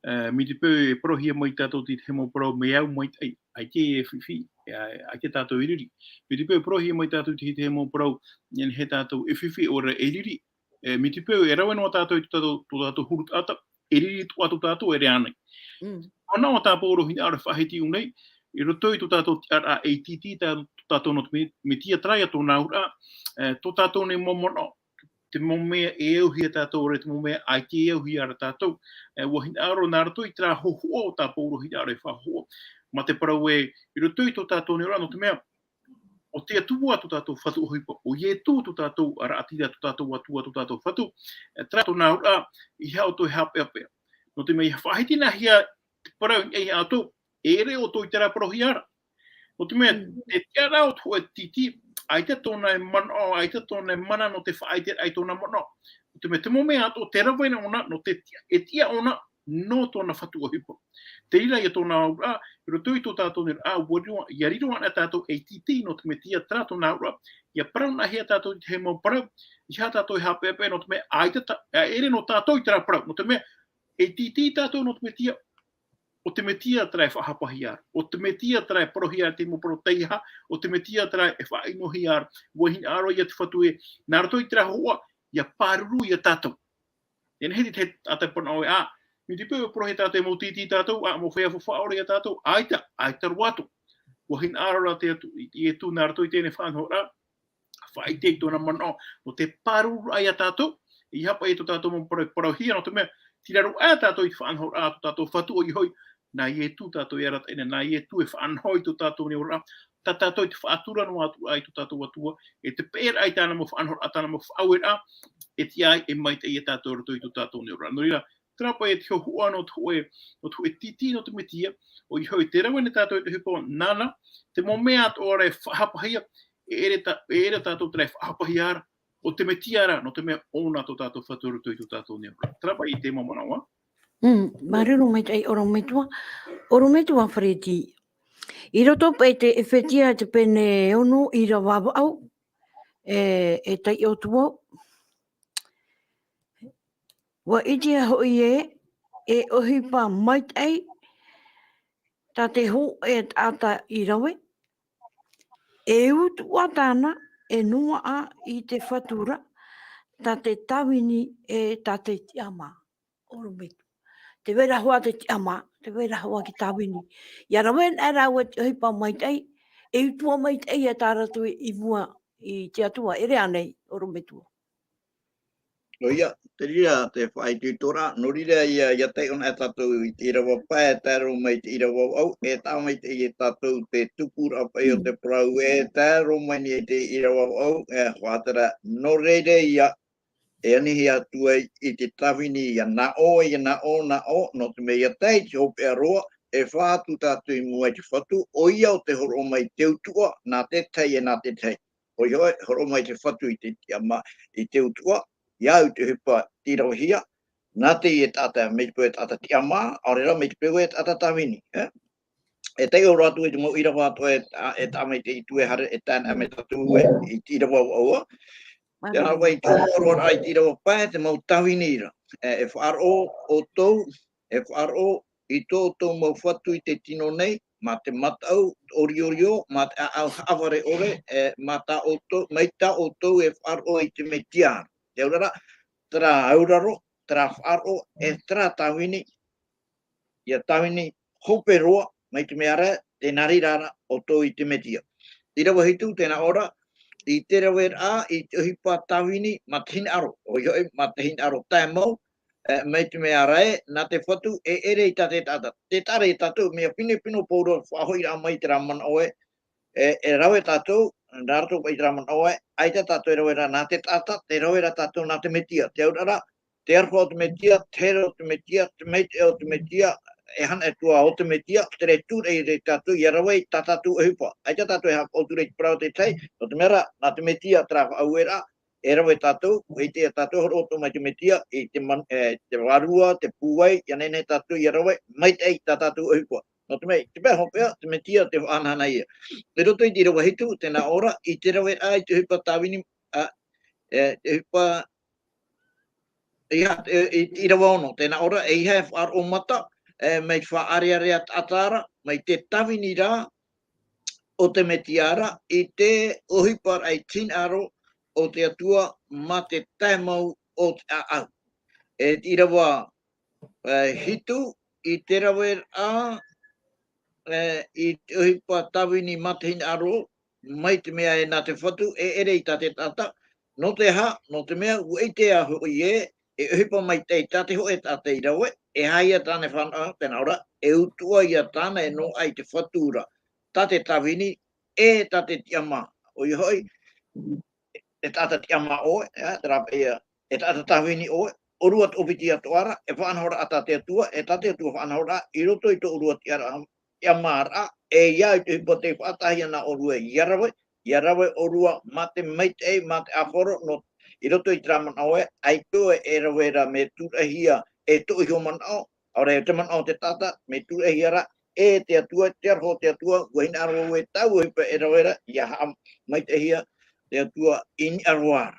e, mai te peu e parauhia mai tātou i te tahi mau parau mea au maitaʻi, ʻaita e fifi, e, ʻaita tātou e riri. Mai te peu e parauhia mai tātou i te tahi mau parau, e nehenehe tātou e fifi, ʻaore e riri. E, mai te peu e rave noa tātou i tō tātou, tō tātou huru taʻata, e riri atoʻa tō tātou, ʻere ānei. Mm. Manaʻo tā Pauro hinaʻaro e faʻahiti i ʻō nei, i roto i tō tātou tiʻaraʻa e tītī tā, tō tātou nō te Me-, Metia, terā ia tōna auraʻa, e, tō tātou nei mau manaʻo, te mau mea e auhia tātou, ʻaore te mau mea ʻaita e auhia ra tātou. E, ʻua hinaʻaro nā roto i terā hōhoʻa o tā Pauro hinaʻaro e faʻahōhoʻa. Mā te parau ē, i roto i tō tātou nei auraʻa, nō te mea, ʻo te Atua tō tātou fatu ʻohipa, ʻo Ietu tō tātou ʻaraʻatira, tō tātou Atua, tō tātou fatu, e, terā tōna auraʻa, ʻeiaha ʻoutou e haʻapeʻapeʻa. Nō te mea ʻia faʻahiti nāhea te parau i niʻa iā ʻoutou, e ʻere ʻoutou i terā parauhia ra. Nō te mea, mm, te tiʻaraʻa o te hōʻē tītī, ʻaita tōna e manaʻo, ʻaita tōna e mana nō te faʻaʻiteraʻa i tōna manaʻo. Nō te mea, te mau mea atoʻa tē rave anaʻe ʻōna, nō te tiʻa, e tiʻa ʻōna, nō tōna fatu ʻohipa. Te reira ia tōna auraʻa, i roto i tō tātou nei auraʻa, ʻua riro, ʻia riro anaʻe tātou ei tītī nō te Metia, terā tōna auraʻa, ʻia parau nāhea tātou i te tahi mau parau, ʻeiaha tātou e haʻapeʻapeʻa nō te mea, ʻaita tā, e ʻere nō tātou i terā parau, nō te mea, ei tītī tātou nō te Metia, ʻo te Metia terā e faʻahapahia ra, ʻo te Metia terā e parauhia ra te mau parau teiaha, ʻo te Metia terā e faʻaʻinohia ra, ʻua hinaʻaro ia te Fatu ē, nā roto i terā hōhoʻa, ʻia pāruru ia tātou. E nehenehe te tahi taʻata e parau ē, ā, mai te peu e parauhia tātou e mau tītī tātou, ā, mau feiā faufaʻa ʻore ia tātou, ʻaita, ʻaita roa atu. ʻUa hinaʻaro rā te Atua, Ietu nā roto i teie faʻanahoraʻa, faʻaʻite i tōna manaʻo, nō te pāruru ia tātou, ʻeiaha paʻi tō tātou mau parau, parauhia, nō te mea, tei raro aʻe tātou i te faʻanahoraʻa a tō tātou Fatu ʻoia hoʻi, nā Ietu tātou e arataʻi na, nā Ietu e faʻanaho i tō tātou nei oraraʻa, tā tātou i te faʻatura noa atu ai tō tātou Atua, e te peʻeraʻa i tāna mau faʻanahoraʻa, tāna mau faʻaueraʻa, e tiʻa ai e maitaʻi ia tātou i roto i tō tātou nei oraraʻa. Nō reira, terā paʻi e te hōhoʻa nō te hōʻē, nō te hōʻē tītī nō te Metia, ʻoia hoʻi te rave nei tātou i te ʻohipa nāna, te mau mea atoʻa ra e faʻahapahia, e ʻere tā-, e ʻere tātou terā e faʻahapahia ra, ʻo te Metia ra, nō te mea ʻōna tō tātou Fatu i roto i tō tātou nei oraraʻa. Terā paʻi te mau manaʻo. Mm, māuruuru maitaʻi ʻorometua, ʻorometua Fareti. I roto paʻi i te Efetia te pene ono ʻīrava vaʻu, e, e taiʻo atu vau. ʻUa ʻite hoʻi ē, e ʻohipa maitaʻi, tā te hōʻē taʻata i rave, e utuʻa tāna, e noaʻa i te Fatu ra, tā te tāvini e tā te tiʻamā. ʻOrometua. Tē vai ra hoʻi te tiʻamā, tē vai ra hoʻi te tāvini. ʻIa rave anaʻe rāua i te ʻohipa maitaʻi, e utuʻa maitaʻi ia tā rātou i mua i te Atua, ʻere ānei, ʻorometua. ʻOia, te reira te faʻaitoitoraʻa, nō reira ʻia, ʻia taiʻo anaʻe tātou i te ʻīrava pae, e tae roa mai i te ʻīrava vaʻu, e taʻa maitaʻi ia tātou te tupuraʻa paʻi o te parau, e tae roa mai nei i te ʻīrava vaʻu, e faʻaterā, nō reira ïa, e anihia atu ai i te tāvini ïa naʻo, ïa naʻo, naʻo, nō te mea ʻia tae i te hopeʻa roa, e fā atu tātou i mua i te Fatu, ʻoia ʻo te hōroʻa mai te utuʻa, nā te tahi e nā te tahi. ʻOia hoʻi, hōroʻa mai te Fatu i te tiʻamā, i te utuʻa, ʻia au i te ʻohipa tīravehia, nā teie taʻata, mai te peu e taʻata tiʻamā, ʻaore rā mai te peu e taʻata tāvini, e? E taiʻo roa atu i te mau ʻīrava atoʻa e, e taʻa mai te itū e haere, e tae anaʻe mai tātou e, i te ʻīrava vaʻu. Tē nā vai i te hōroʻaraʻa i te ʻīrava pae, te mau tāvini ra. E, e faʻaroʻo ʻoutou, e faʻaroʻo i tō ʻoutou mau fatu i te tino nei, mā te mataʻu ʻoriorio, mā te ʻāʻau haʻavare ʻore, e, mā tā ʻoutou, mai tā ʻoutou e faʻaroʻo i te Metia. Te auraro, terā auraro, terā faʻaroʻo, e terā tāvini, ʻia tāvini hope roa, mai te mea ra, tē nā reira ra ʻoutou i te Metia. ʻĪrava hitu, tē nā ʻō ra, i te raveraʻa, i te ʻohipa tāvini, mā te hinaʻaro, ʻoia hoʻi, mā te hinaʻaro tae mau, e, mai te mea ra ē, nā te Fatu, e ʻere i tā te taʻata. Tē taʻa ra ia tātou, mea pinepine ʻo Pauro, faʻahoʻiraʻa mai i terā manaʻo ē, e, e rave tātou, nā roto paʻi i terā manaʻo ē, ʻaita tātou e rave ra nā te taʻata, tē rave ra tātou nā te Metia. Te auraro, te aroha o te Metia, te here o te Metia, te maitaʻi o te Metia, e hana e tua o te Metia, terā e tūraʻi ra ia tātou, ʻia rave i tā tātou ʻohipa. ʻAita tātou e haʻapaʻo atu ra i te parau o te tahi, nō te mea ra, nā te Metia terā faʻaueraʻa, e rave tātou, ʻua ʻite ia tātou, hōroʻa atu mai te Metia, i te man-, e, te vārua, te pūai, ʻia nehenehe tātou ʻia rave, maitaʻi tā tātou ʻohipa. Nō te mea, te pae hopeʻa, te Metia, te faʻahanahana ïa. I roto i te ʻīrava hitu, tē nā ʻō ra, i te raveraʻa, i te ʻohipa tāvini, a, e, te ʻohipa, ʻia, e, i te ʻīrava ono, tē nā ʻō ra, ʻeiaha e faʻaroʻo mata, e, mai te faʻaʻareʻarea taʻata ra, mai te tāvini ra, o te Metia ra, i te ʻohipa ra i te hinaʻaro o te Atua mā te tae mau o te ʻāʻau. E te ʻīrava, e, hitu, i te raveraʻa, e, i te ʻohipa tāvini mā te hinaʻaro, mai te mea ē nā te Fatu, e ʻere i tā te taʻata, nō te aha, nō te mea, ʻua ʻite ā hoʻi ē, e ʻohipa maitaʻi tā te hōʻē taʻata i rave, e aha ïa tāna e fānaʻo, tē nā ʻō ra, e utuʻa ïa tāna e noaʻa i te Fatu ra, tā te tāvini, e tā te tiʻamā. ʻOia hoʻi, e taʻata tiʻamā ʻoe, e, terā paʻi ïa, e taʻata tāvini ʻoe, ʻōrua te ʻōpiti atoʻa ra, e faʻanahoraʻa tā te Atua, e tā te Atua faʻanahoraʻa, i roto i tō ʻōrua tiʻaraʻa, tiʻamāraʻa, e ʻia au i te ʻohipa tei faʻataʻahia nā ʻōrua ʻia rave, ʻia rave ʻōrua mā te maitaʻi, mā te ʻāfaro, nō, i roto i terā manaʻo ē, ʻaita ʻoe e rave ra mea tūraʻihia e tō iho manaʻo, ʻaore te manaʻo o te taʻata, mea tūraʻihia ra e te Atua, te aroha o te Atua, ʻua hinaʻaro vau ē tāua ʻohipa e rave ra, ʻia haʻamaitaʻihia te Atua i niʻa roa ra.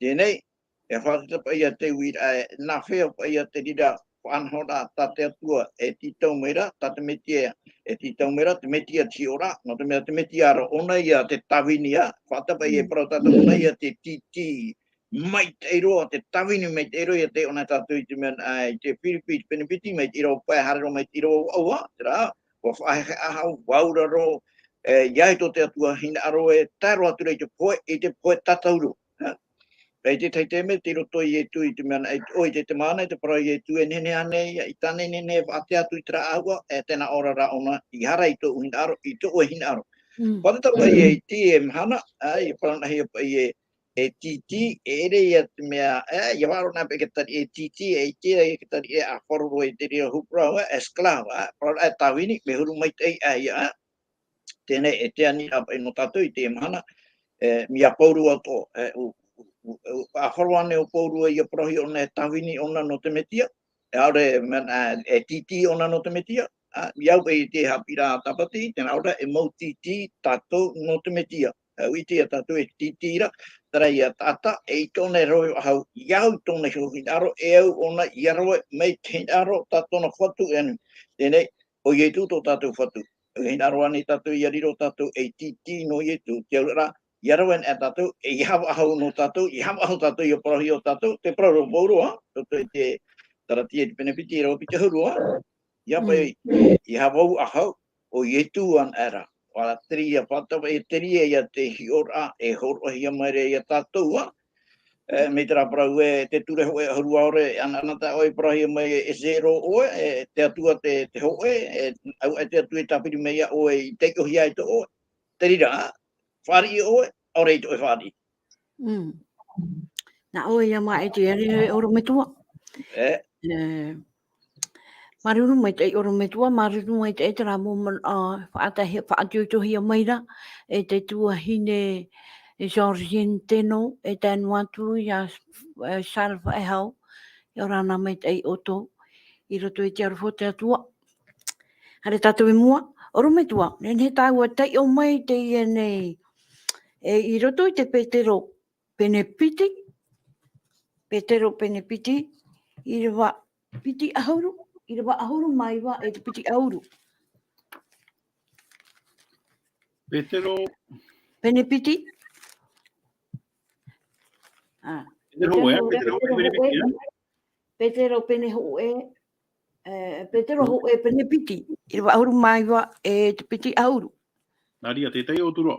Teie nei, e faʻataʻa paʻi ïa te uiraʻa ē, nā hea paʻi ïa te reira faʻanahoraʻa tā te Atua e tītau mai ra, tā te Metia e tītau mai ra, te Metia te hiʻoraʻa, nō te mea te Metia ra, ʻōna ïa te tāvini ïa, faʻataʻa paʻi e parau tātou, ʻōna ïa te tītī maitaʻi roa, te tāvini maitaʻi roa, ʻia taiʻo anaʻe tātou i te mea, ā, i te Firipi, i te pene piti, mai te ʻīrava pae, haere roa mai te ʻīrava vaʻu, terā, ʻua faʻaheheʻa, ʻua auraro, e, ʻia ʻite tō te Atua hinaʻaro e tae roa atu ra i te pohe, i te pohe tātauro. E, i te tahi taime, tei roto ia Ietu i te mea, e, ʻo, i te, te mana, i te parau ia Ietu, e nehenehe ānei, i tāna e nehenehe e faʻatea atu i terā ʻāua, e, tē nā ʻō ra rā ʻōna, ʻeiaha ra i tōʻu hinaʻaro, i tō ʻoe hinaʻaro. Mm. Pātata roa ia i te mahana, ā, ia parau anaʻe ia paʻi e, e tītī, e ʻere ia te mea, ā, ia faʻaroʻo anaʻe paʻi ke tariʻi e tītī, e ʻite ia ke tariʻi e ʻāfaro roa i te reira huru parau, ā, esclave, ā, parau anaʻe tāvini, mea huru maitaʻi ā ia, ā. Teie nei, e te ani rā paʻi nō tātou i te mahana, e, mea pauroa atoʻa, e, u, u, u, u, ʻāfaro ānei ʻo Pauro ia parauhia ʻōna e tāvini ʻōna nō te Mesia, e ʻaore, mea, e, e tītī ʻōna nō te Mesia, ā, i au paʻi i te haʻapiʻiraʻa tāpati, tē nā ʻō ra, e mau tītī tātou nō te Mesia. E, ʻua ʻite ia tātou e tītī ra, terā ia taʻata, e ʻite ʻōna e rave faʻahou, i au i tōna iho hinaʻaro, e au ʻōna ia rave mai te hinaʻaro tā tōna Fatu e anu. Teie nei, ʻo Ietu tō tātou Fatu. E hinaʻaro ānei tātou ia riro tātou ei tītī nō Ietu, te auraʻa, ia rave anaʻe tātou, e ʻeiaha faʻahou nō tātou, ʻeiaha faʻahou tātou ia parauhia ʻo tātou, te parau ra ʻo Pauro, ā, roto i te Kalatia i te pene piti, ʻīrava piti ʻahuru, ā. Ia paʻi, Mm. ʻeiaha vau faʻahou, ʻo Ietu anaʻe rā. ʻUa terā ia pātata, e terā ia te hiʻoraʻa, e hōroʻahia mai ra ia tātou, ā. E, mai terā parau ē, te ture hōʻē ʻahuru ʻaore, ʻanaʻanatae ʻoe e parauhia mai e zero ʻoe, e te Atua te, te hōʻē, e, ʻaita e te Atua e tāpiri mai ia ʻoe i taiʻohia ai tō ʻoe. Te reira, fāriʻi ʻoe, ʻaore i tō ʻoe fāriʻi. Mm. Nā ʻoe ia maʻi te ani e ʻorometua. E. E, māuruuru maitaʻi ʻorometua, māuruuru maitaʻi terā mau manaʻo, ā, faʻatahi, faʻaitoitohia mai ra, e te tuahine, e Georgine Teno, e tae noa atu ia, e, Charles Faʻehau, ʻia ora na maitaʻi ʻoutou, i roto i te aroha o te Atua. Haere tātou i mua, ʻorometua, nehenehe tāua e taiʻo mai teie nei, e, i roto i te Petero, pene piti, Petero pene piti, ʻīrava piti ʻahuru, ʻīrava ʻahuru mā iva e te piti ʻahuru. Petero. Pene piti. Ā, Petero hōʻē, Petero hōʻē, pene piti, ā? Petero pene hōʻē, e, Petero hōʻē pene piti, ʻīrava ʻahuru mā iva e te piti ʻahuru. Nā reira, te taiʻo atu ra.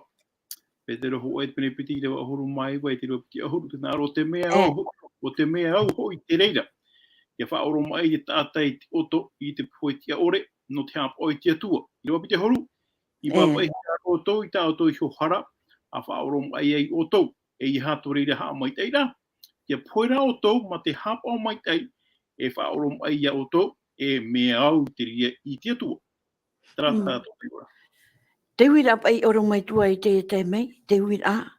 Petero hōʻē pene piti, ʻīrava ʻahuru mā iva e te ʻīrava piti ʻahuru, tē nā ʻō ra, ʻo te mea au, ʻo te mea au hoʻi te reira. ʻIa faʻaoromaʻi te taʻata i te ʻoto, i te pohe tiʻa ʻore, nō te haʻapaʻo i te Atua. ʻĪrava piti ʻahuru, ʻia pāpaʻihia ʻoutou i tā ʻoutou iho hara, ʻa faʻaoromaʻi ai ʻoutou, e ʻeiaha tō reira haʻamaitaʻiraʻa. ʻIa pohe rā ʻoutou, mā te haʻapaʻo maitaʻi, e faʻaoromaʻi ia ʻoutou, e mea au te reira i te Atua. Terā Mm. tātou te ora. Te uiraʻa paʻi ʻorometua i te, te mea, te uiraʻa.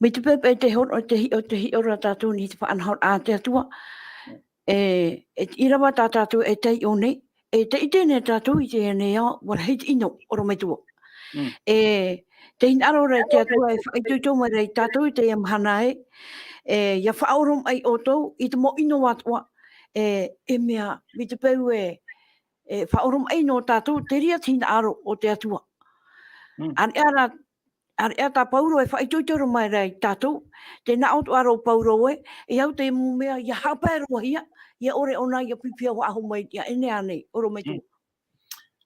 Mai te peu paʻi te horo, te hiʻo, te hiʻo ra tātou nei te faʻanahoraʻa a te Atua. Mm. E, e ʻīrava tā tātou e taiʻo nei, e te ʻite nei tātou i teie nei ao, ʻua rahi te ʻino, ʻorometua. Mm. E, te hinaʻaro ra i te Atua e faʻaitoito mai ra ia tātou i teie mahana ē, e, ʻia faʻaoromaʻi ʻoutou i te mau ʻino atoʻa, e, e mea, mai te peu e, e faʻaoromaʻi nō tātou, te reira te hinaʻaro o te Atua. Mm. ʻĀreʻa rā, ʻāreʻa tā Pauro e faʻaitoito mai ra ia tātou, tē nā ʻō atoʻa ra ʻo Pauro ē, e au te mau mea ʻia haʻapae roa hia, ʻia ʻore ʻōna ʻia pipi faʻahou mai, ʻia ʻenea nei, ʻorometua. Mm.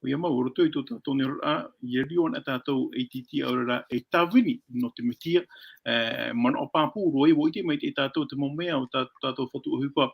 ʻOia mau, i roto i tō tātou nei oraraʻa, ʻia riro anaʻe tātou ei tītī ʻaore rā, ei tāvini nō te Mesia, e, manaʻo pāpū roa, ʻua ʻite maitaʻi tātou te mau mea o tā, tātou Fatu ʻohipa,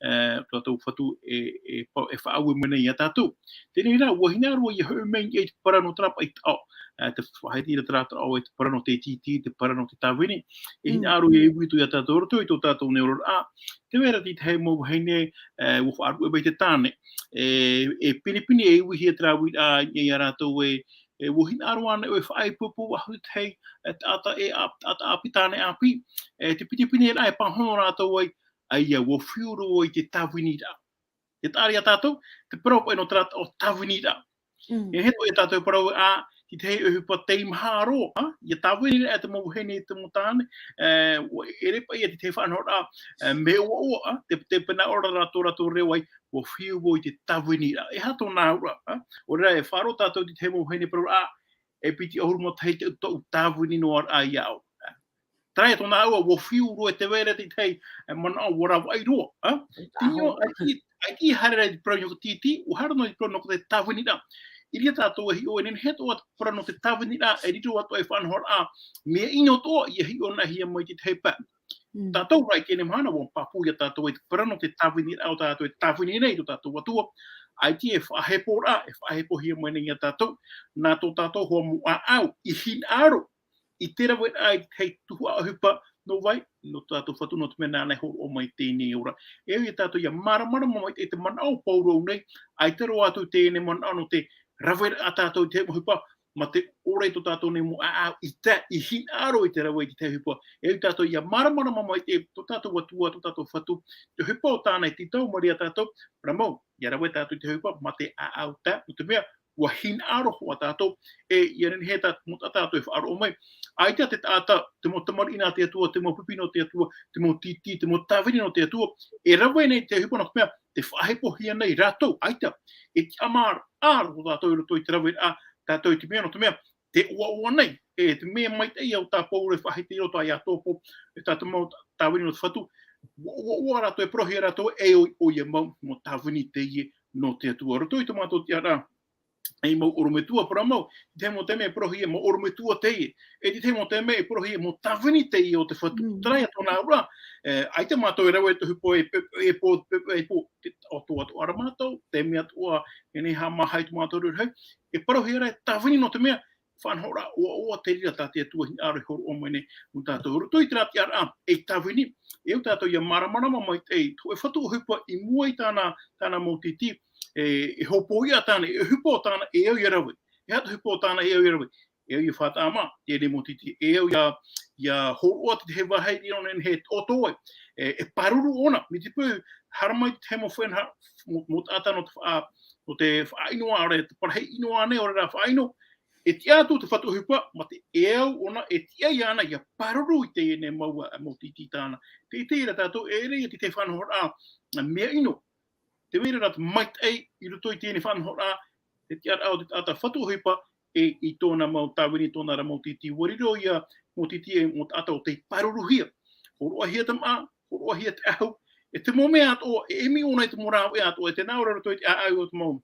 e, tātou Fatu e, e pa-, e faʻaue mai nei ia tātou. Teie nei rā, ʻua hinaʻaro ʻia hoʻi mai i te parau nō terā paʻi taʻo, e, te faʻaʻite ra terā taʻo, e te parau nō te tītī, te parau nō te tāvini. E Mm. hinaʻaro ʻia ivi atu ia tātou i roto i tō tātou nei oraraʻa. Tē vai ra te tahi mau vahine, e, ʻua faʻaruʻe mai te tāne. E, e pinepine e ivi hia terā uiraʻa ia rātou ē, e, ʻua hinaʻaro anaʻe ʻoe e faʻaipoipo faʻahou i te tahi, e, taʻata e ʻā-, taʻata ʻāpī, tāne ʻāpī, e, te pinepine rā e pāhono rātou ai, ʻaita ʻua fiu roa i te tāviniraʻa. E taʻa ra ia tātou, te parau paʻi nō terā taʻo tāviniraʻa. Mm. E nehenehe atoʻa ia tātou e parau, ā, te tahi ʻohipa teimaha roa, ā, ʻia tāvini anaʻe te mau vahine, te mau tāne, e, ʻua ʻere paʻi ia te tahi faʻanahoraʻa, e, mea ʻoaʻoa, ā, te, te pēnā ʻō ra rātou, rātou reo ai, ʻua fiu vau i te tāviniraʻa. E aha tōna auraʻa, ā? ʻO reira e faʻaroʻo tātou i te tahi mau vahine e parau, ā, e piti ʻahuru mā tahi te, tōʻu tāvini noa ra iāʻu. Terā ia tōna auraʻa, ʻua fiu roa, tē vai ra te tahi, e, manaʻo ʻua ravaʻi roa, ā? Te ʻino, ʻaita, ʻaita i haere ra i te parau nō te tītī, ʻua haere noa i te parau nō te tāviniraʻa. I reira tātou e hiʻo, e nehenehe atoʻa te parau nō te tāviniraʻa, e riro atoʻa ei faʻanahoraʻa mea ʻino atoʻa, ʻia hiʻo anaʻe hia mai i te tahi pae. Mm. Tātou rā i teie mahana, ʻua pāpū ia tātou e te parau nō te tāviniraʻa o tātou e tāvini nei i tō tātou Atua. ʻAita e faʻaheporaʻa, e faʻahepohia mai nei iā tātou, nā tō tātou hoa mau ʻāʻau, i hinaʻaro, i te raveraʻa i te tuhaʻa ʻohipa, nō vai, nō tō tātou Fatu nō te mea nāna e hōroʻa mai teie nei ora. E au iā tātou ʻia māramarama mai i te manaʻo o Pauro nei, ʻaita roa atu teie nei manaʻo nō te raveraʻa tātou i te mau ʻohipa, mā te ʻore tō tātou nei mau ʻāʻau i te, i hinaʻaro i te rave i te ʻohipa. E au tātou ʻia māramarama mai i tō tātou Atua, tō tātou Fatu, te ʻohipa o tāna e tītau mai ra iā tātou, parau mau, ʻia rave tātou i te ʻohipa, mā te ʻāʻau tā, nō te mea, ʻua hinaʻaro hoʻi tātou, e, ʻia nehenehe tā, mau taʻata tātou e faʻaroʻo mai. ʻAita te taʻata, te mau tamariʻi nā te Atua, te mau pipi nō te Atua, te mau tītī, te mau tāvini nō te Atua, e rave nei te ʻohipa nō te mea, tē faʻahepohia nei rātou, ʻaita, e tiʻamāraʻa roa tātou i roto i te raveraʻa, tātou i te mea nō te mea, tē ʻoaʻoa nei, e te mea maitaʻi ʻo tā Pauro e faʻahiti i roto iā Iakobo, e tā te mau tāvini nō te Fatu, ʻoaʻoa, ʻoaʻoa rātou e parauhia rātou, e ʻo, ʻoia mau, mau tāvini teie nō te Atua. Roto i tō mātou tiʻaraʻa, e mau ʻorometua, parau mau, te mau taime e parauhia mau ʻorometua teie, e te mau taime e parauhia mau tāvini teie o te Fatu. Mm. Terā ia tōna auraʻa, e, ʻaita mātou e rave te ʻohipa e pe-, e pō, pe-, e pō, te, o tō atu ara mātou, te mea atoʻa, e nei haʻamāha i tō mātou rau, e parauhia ra e tāvini nō te mea, faʻanahoraʻa ʻoaʻoa te reira tā te Atua hinaʻaro e hōroʻa mai nei nō tātou. Roto i terā tiʻaraʻa, e tāvini, e au tātou ʻia māramarama maitaʻi, tō e Fatu ʻohipa i mua i tāna, tāna mau tītī, e, e hōpoiʻa tāna, e ʻohipa o tāna, e au ʻia rave. E aha te ʻohipa o tāna, e au ʻia rave. E au ʻia faʻataʻa mā, teie nei mau tītī, e au ʻia, ʻia hōroʻa te tahi vāhi i ʻō nei e taʻoto ai. E, e pāruru ʻōna, mai te peu, haere mai te tahi mau fenua, mau, mau taʻata nō te faʻa-, nō te faʻaʻino ʻaore, te parahi ʻino ānei, ʻaore rā faʻaʻino, e tiʻa atu te Fatu ʻohipa, mā te, e au ʻōna, e tiʻa iāna, ʻia pāruru i teie nei mau, ā, mau tītī tāna. Te, teie rā tātou, e ʻere ia te, te faʻanahoraʻa, ā, mea ʻino. Te vai ra te maitaʻi i roto i teie nei faʻanahoraʻa, te tiʻaraʻa o te taʻata Fatu ʻohipa, e, i tōna mau tāvini, tōna ra mau tītī. ʻUa riro ia mau tītī e mau taʻata o tei pāruruhia. Hōroʻahia te māʻa, hōroʻahia te ʻahu, e te mau mea atoʻa, e ʻimi ʻōna i te mau rāveʻa atoʻa, e tē nā ʻō ra roto i te ʻāʻau o te mau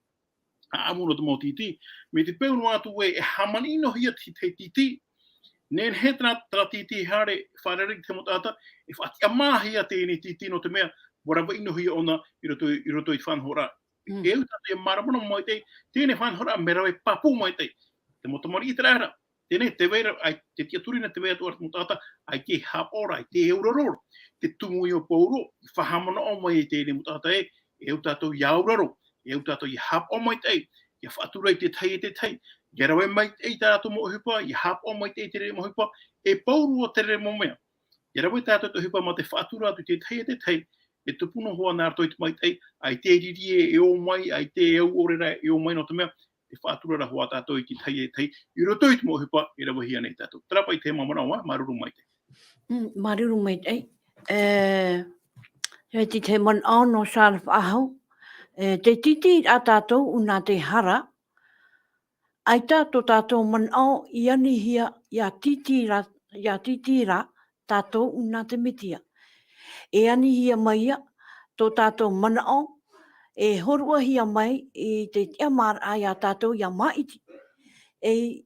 ʻāʻamu nō te mau tītī. Mai te peu noa atu ē, e hāmani noa hia te, te tītī. Nehenehe terā, terā tītī e haere, fārerei te mau taʻata, e faʻatiʻamāhia teie nei tītī nō te mea, ʻua rave ʻino hia ʻōna i roto, i roto i te faʻanahoraʻa. Mm. E au tātou e māramarama maitaʻi, teie nei faʻanahoraʻa mea rave pāpū maitaʻi. Te mau tamariʻi terā ra, teie nei te vai ra, ʻaita, te tiʻaturi nā te vai atoʻa ra te mau taʻata, ʻaita e haʻapaʻo ra, ʻaita e auraro ra. Te tumu ia o Pauro, i faʻahaʻamanaʻo mai i teie nei mau taʻata ē, e au tātou ʻia auraro, e au tātou ʻia haʻapaʻo maitaʻi, ʻia faʻatura i te tahi e te tahi, ʻia rave maitaʻi i tā rātou mau ʻohipa, ʻia haʻapaʻo maitaʻi i te reira mau ʻohipa, e pau roa te reira mau mea. ʻIa rave tātou te ʻohipa mā te faʻatura atu i te tahi e te tahi, e tupu noa hoʻi nā roto i te maitaʻi, ʻaita e riri e, e ō mai, ʻaita e au ʻore ra, e ō mai nō te mea, te faʻatura ra hoʻi tātou i te tahi e tahi, i roto i te mau ʻohipa, e ravehia nei tātou. Terā paʻi te mau manaʻo, māuruuru maitaʻi. Mm, māuruuru maitaʻi. E, e te, te manaʻo nō Charles Faʻahou. E, te tītī ra tātou, ʻuna te hara. ʻAita tō tātou manaʻo i anihia, ʻia tītī ra, ʻia tītī ra tātou, ʻuna te Metia. E anihia mai ia tō tātou manaʻo, e hōroʻahia mai i te tiʻamāraʻa ia tātou ʻia māʻiti. E,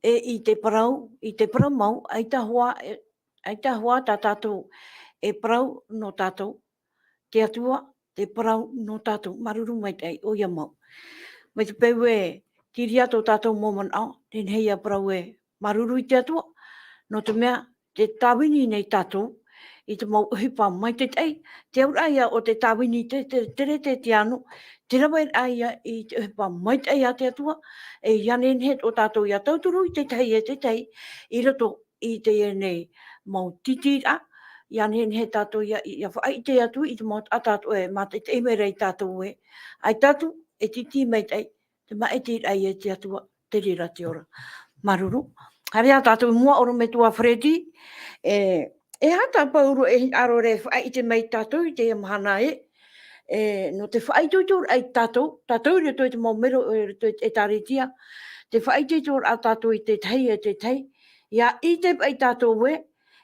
e i te parau, i te parau mau, ʻaita hoʻi, e, ʻaita hoʻi tā tātou e parau nō tātou, te Atua, tē parau nō tātou, māuruuru maitaʻi, ʻoia mau. Mai te peu e, tīria tō tātou mau manaʻo, nehenehe ïa parau e, māuruuru i te Atua, nō te mea, tē tāvini nei tātou, i te mau ʻohipa maitaʻi, te auraʻa ïa o te tāvini te, te, te rē te tiano, te raveraʻa ïa i te ʻohipa maitaʻi a te Atua, e ʻia nehenehe tō tātou ʻia tauturu i te tahi e te tahi, i roto i teie nei mau tītī ra, ʻia nehenehe tātou ïa, ʻia faʻaʻite atu i te mau taʻata atoʻa e mātaʻitaʻi mai ra ia tātou ē. ʻAita atu, e tītī maitaʻi, te māʻitiraʻa ïa te Atua, te reira te ora. Māuruuru. Haere ā tātou i mua ʻorometua Freddy, e, e aha tā Pauro e hinaʻaro ra e faʻaʻite mai ia tātou i teie mahana ē, e, nō te faʻaitoitoraʻa ia tātou, tātou i roto i te mau mero, i roto i te ʻĒtārētia, te faʻaitoitoraʻa tātou i te tahi e te tahi, ʻia ʻite paʻi tātou ē,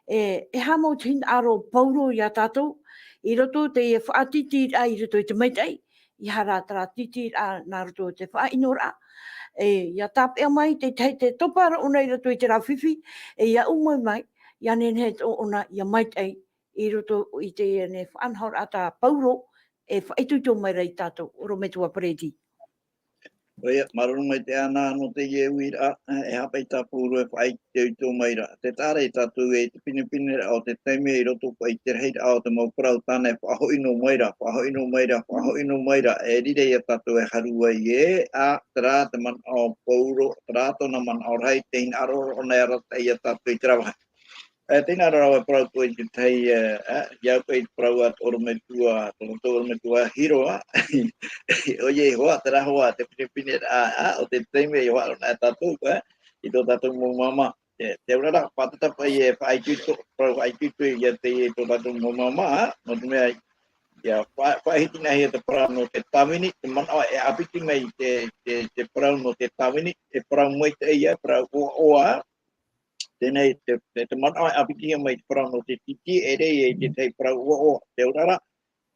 e, e aha mau te hinaʻaro o Pauro ia tātou, i roto i te faʻatītīraʻa i roto i te maitaʻi, ʻia haere terā tītīraʻa nā roto i te faʻaʻinoraʻa, e, ʻia tāpeʻa mai te tahi te topa ra ʻōna i roto i terā fifi, e ʻia ʻū mai mai, ʻia nehenehe tō ʻōna ʻia maitaʻi, i roto i teie nei faʻanahoraʻa tā Pauro, e faʻaitoito mai ra ia tātou, ʻorometua Pareti. ʻOia, māuruuru maitaʻi ana nō teie uiraʻa, e, e haʻapaʻo i tā Pauro e faʻaitoito mai ra. Tē taʻa ra ia tātou e te pinepine ra o te taime i roto paʻi i te rahiraʻa o te mau parau tāna e faʻahoʻi noa mai ra, faʻahoʻi noa mai ra, faʻahoʻi noa mai ra, e riro ia tātou e haru ai ē, ā, terā te manaʻo o Pauro, terā tōna manaʻo rahi, tē hinaʻaro ra ʻōna e arataʻi ia tātou i terā vāhi. E, tē hinaʻaro ra vau e parau atoʻa i te tahi, e, e, ʻia au paʻi i te parau a te ʻorometua, tō tātou ʻorometua Hiro, ā. ʻOia hoʻi, terā hoʻi te pinepine ra, ā, o te taime i hoʻi ra nā tātou, ā, i tō tātou mau māmā. E, te auraʻa, fātata paʻi e faʻaitoito, parau faʻaitoito ia te, i tō tātou mau māmā, ā, nō te mea, ʻia fa-, faʻahiti nā hea te parau nō te tāvini, te manaʻo e ʻāpiti mai te, te, te parau nō te tāvini, te parau maitaʻi ia, parau ʻoaʻoa, teie nei te, te, te manaʻo e ʻāpitihia mai te parau nō te tītī, e ʻere ia i te tahi parau ʻoaʻoa, te auraʻa,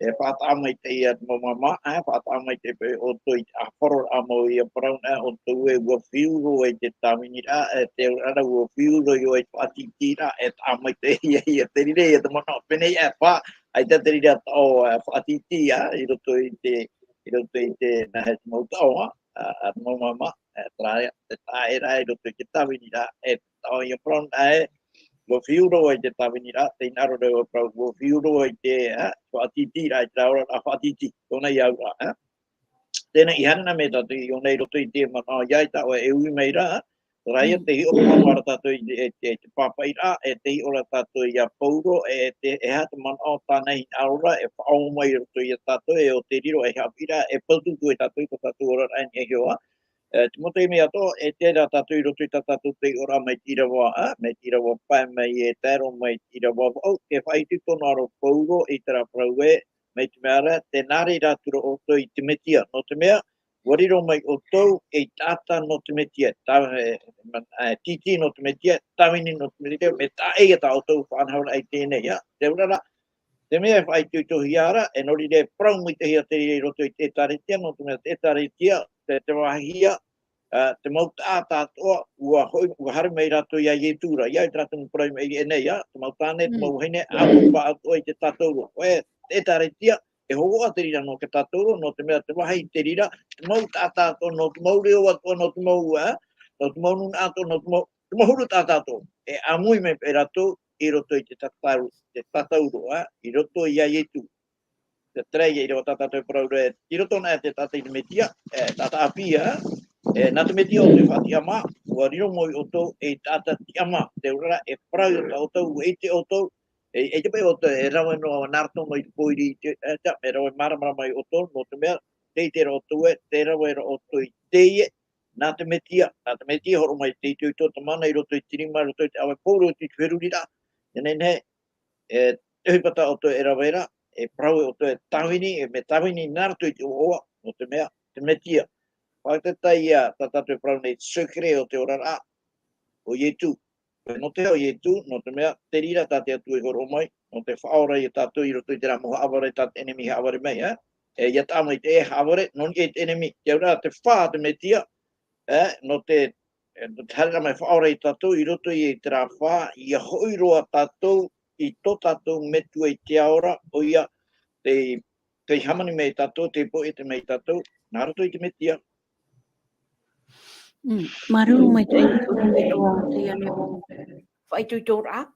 e faʻataʻa maitaʻi ia te mau māmā, e faʻataʻa maitaʻi paʻi ʻoutou i te ʻāfaroraʻa mau ia parau nā ʻoutou e ua fiu roa i te tāviniraʻa, e te auraʻa ua fiu roa i te faʻatītīraʻa, e taʻa maitaʻi ia, ia te reira ia te manaʻo pēnei e fā, ʻaita te reira taʻo, e, faʻatītī, ā, i roto i te, i roto i te, nā hea te mau taʻo, ā, ā, ā, te mau māmā, e, terā ia, te taʻa ʻē ra i roto i te tāviniraʻa, e, taʻo ia parau nā ē, ua fiu roa i te tāviniraʻa, tē hinaʻaro ra vau e parau, ua fiu roa i te, ā, faʻatītīraʻa, i terā oraraʻa faʻatītī, tōna ia auraʻa, ā. Teie nei, ʻia haere na mai tātou i ʻō nei i roto i te manaʻo, ʻia ʻite ʻoe e ui mai ra, terā ia Mm. te hiʻo noa ra tātou i te, e, e, te pāpaʻiraʻa, e te hiʻo ra tātou ia Pauro, e te, e aha te manaʻo tāna e hinaʻaro ra, e faʻaō mai i roto ia tātou, e ʻo te riro, e haʻapiʻiraʻa, e pātūtū e tātou, tō tātou oraraʻa i niʻa iho ā. E, te mau taime atoʻa, e ʻite ra tātou i roto i tā tātou taiʻoraʻa mai te ʻīrava, ā, mai te ʻīrava pae mai e tae roa mai te ʻīrava vaʻu, e faʻaitoito noa ra Pauro i terā parau ē, mai te mea ra, tē nā reira atu ra ʻoutou i te Metia, nō te mea, ʻua riro mai ʻoutou ei taʻata nō te Metia, tā-, e, man-, e, tītī nō te Metia, tāvini nō te Metia, mea taʻa ʻē ia tā ʻoutou faʻanahoraʻa i teie nei, ā. Te auraʻa, te mea e faʻaitoitohia ra, e nō reira e parau maitaʻi ia te reira i roto i te ʻĒtārētia, nō te mea te ʻĒtārētia, te, te vāhi ia, ā, te mau taʻata atoʻa, ʻua hoʻi, ʻua haere mai rātou ia Ietu ra, ia i te rātou mau parau i maʻiri aʻe nei, ā, te mau tāne, te Mm. mau vahine, ʻāpapa atoʻa i te tātauro. ʻOia, te ʻĒtārētia, e hōroʻa te reira nō te tātauro, nō te mea te vāhi te reira, te mau taʻata atoʻa, nō te mau reo atoʻa, nō te mau, ā, nō te mau nūnaʻa atoʻa, nō te mau, te mau huru taʻata atoʻa. E ʻāmui mai paʻi rātou i roto i te tātauro, te tātauro, ā, i roto ia Ietu. Te terā ia ʻīrava tā tātou e parau ra, i roto nā te taʻata i te Metia, e, taʻata ʻāpī, ā, e, nā te Metia ʻoutou e faʻatiʻamā, ʻua riro mai ʻoutou ei taʻata tiʻamā, te auraʻa e parau ia tā ʻoutou, ʻua ʻite ʻoutou, e, e te paʻi ʻoutou, e rave noa, nā roto mai te pōiri, te, e, tā, e rave māramarama mai ʻoutou, nō te mea, tē ʻite ra ʻoutou ē, tē rave ra ʻoutou i teie, nā te Metia, nā te Metia e hōroʻa mai te itoito, te mana i roto i te rima, i roto i te ʻāvae, pauroa i te feruriraʻa, e nehenehe, e, te ʻohipa tā ʻoutou e rave ra, e parau ʻoutou e tāvini, e mea tāvini nā roto i te ʻoaʻoa, nō te mea, te Metia. Faʻataʻa ia, tā tātou e parau nei, secret o te oraraʻa, ʻo Ietu. E nō te aha ʻo Ietu, nō te mea, te reira tā te Atua i hōroʻa mai, nō te faʻaora ia tātou i roto i terā mau haʻavare tā te ʻenemi i haʻavare mai, ā. E, ʻia taʻa mai te haʻavare, nō niʻa i te ʻenemi, te auraʻa te fā a te Metia, ā, nō te, e, nō te haereraʻa mai faʻaora ia tātou i roto i terā fā, ʻia hoʻi roa tātou i tō tātou Metua i te ao ra, ʻoia, tei, tei hāmani mai ia tātou, tei pōʻete mai ia tātou, nā roto i te Metia. Mm, māuruuru maitaʻi, ʻorometua, teie nei mau faʻaitoitoraʻa.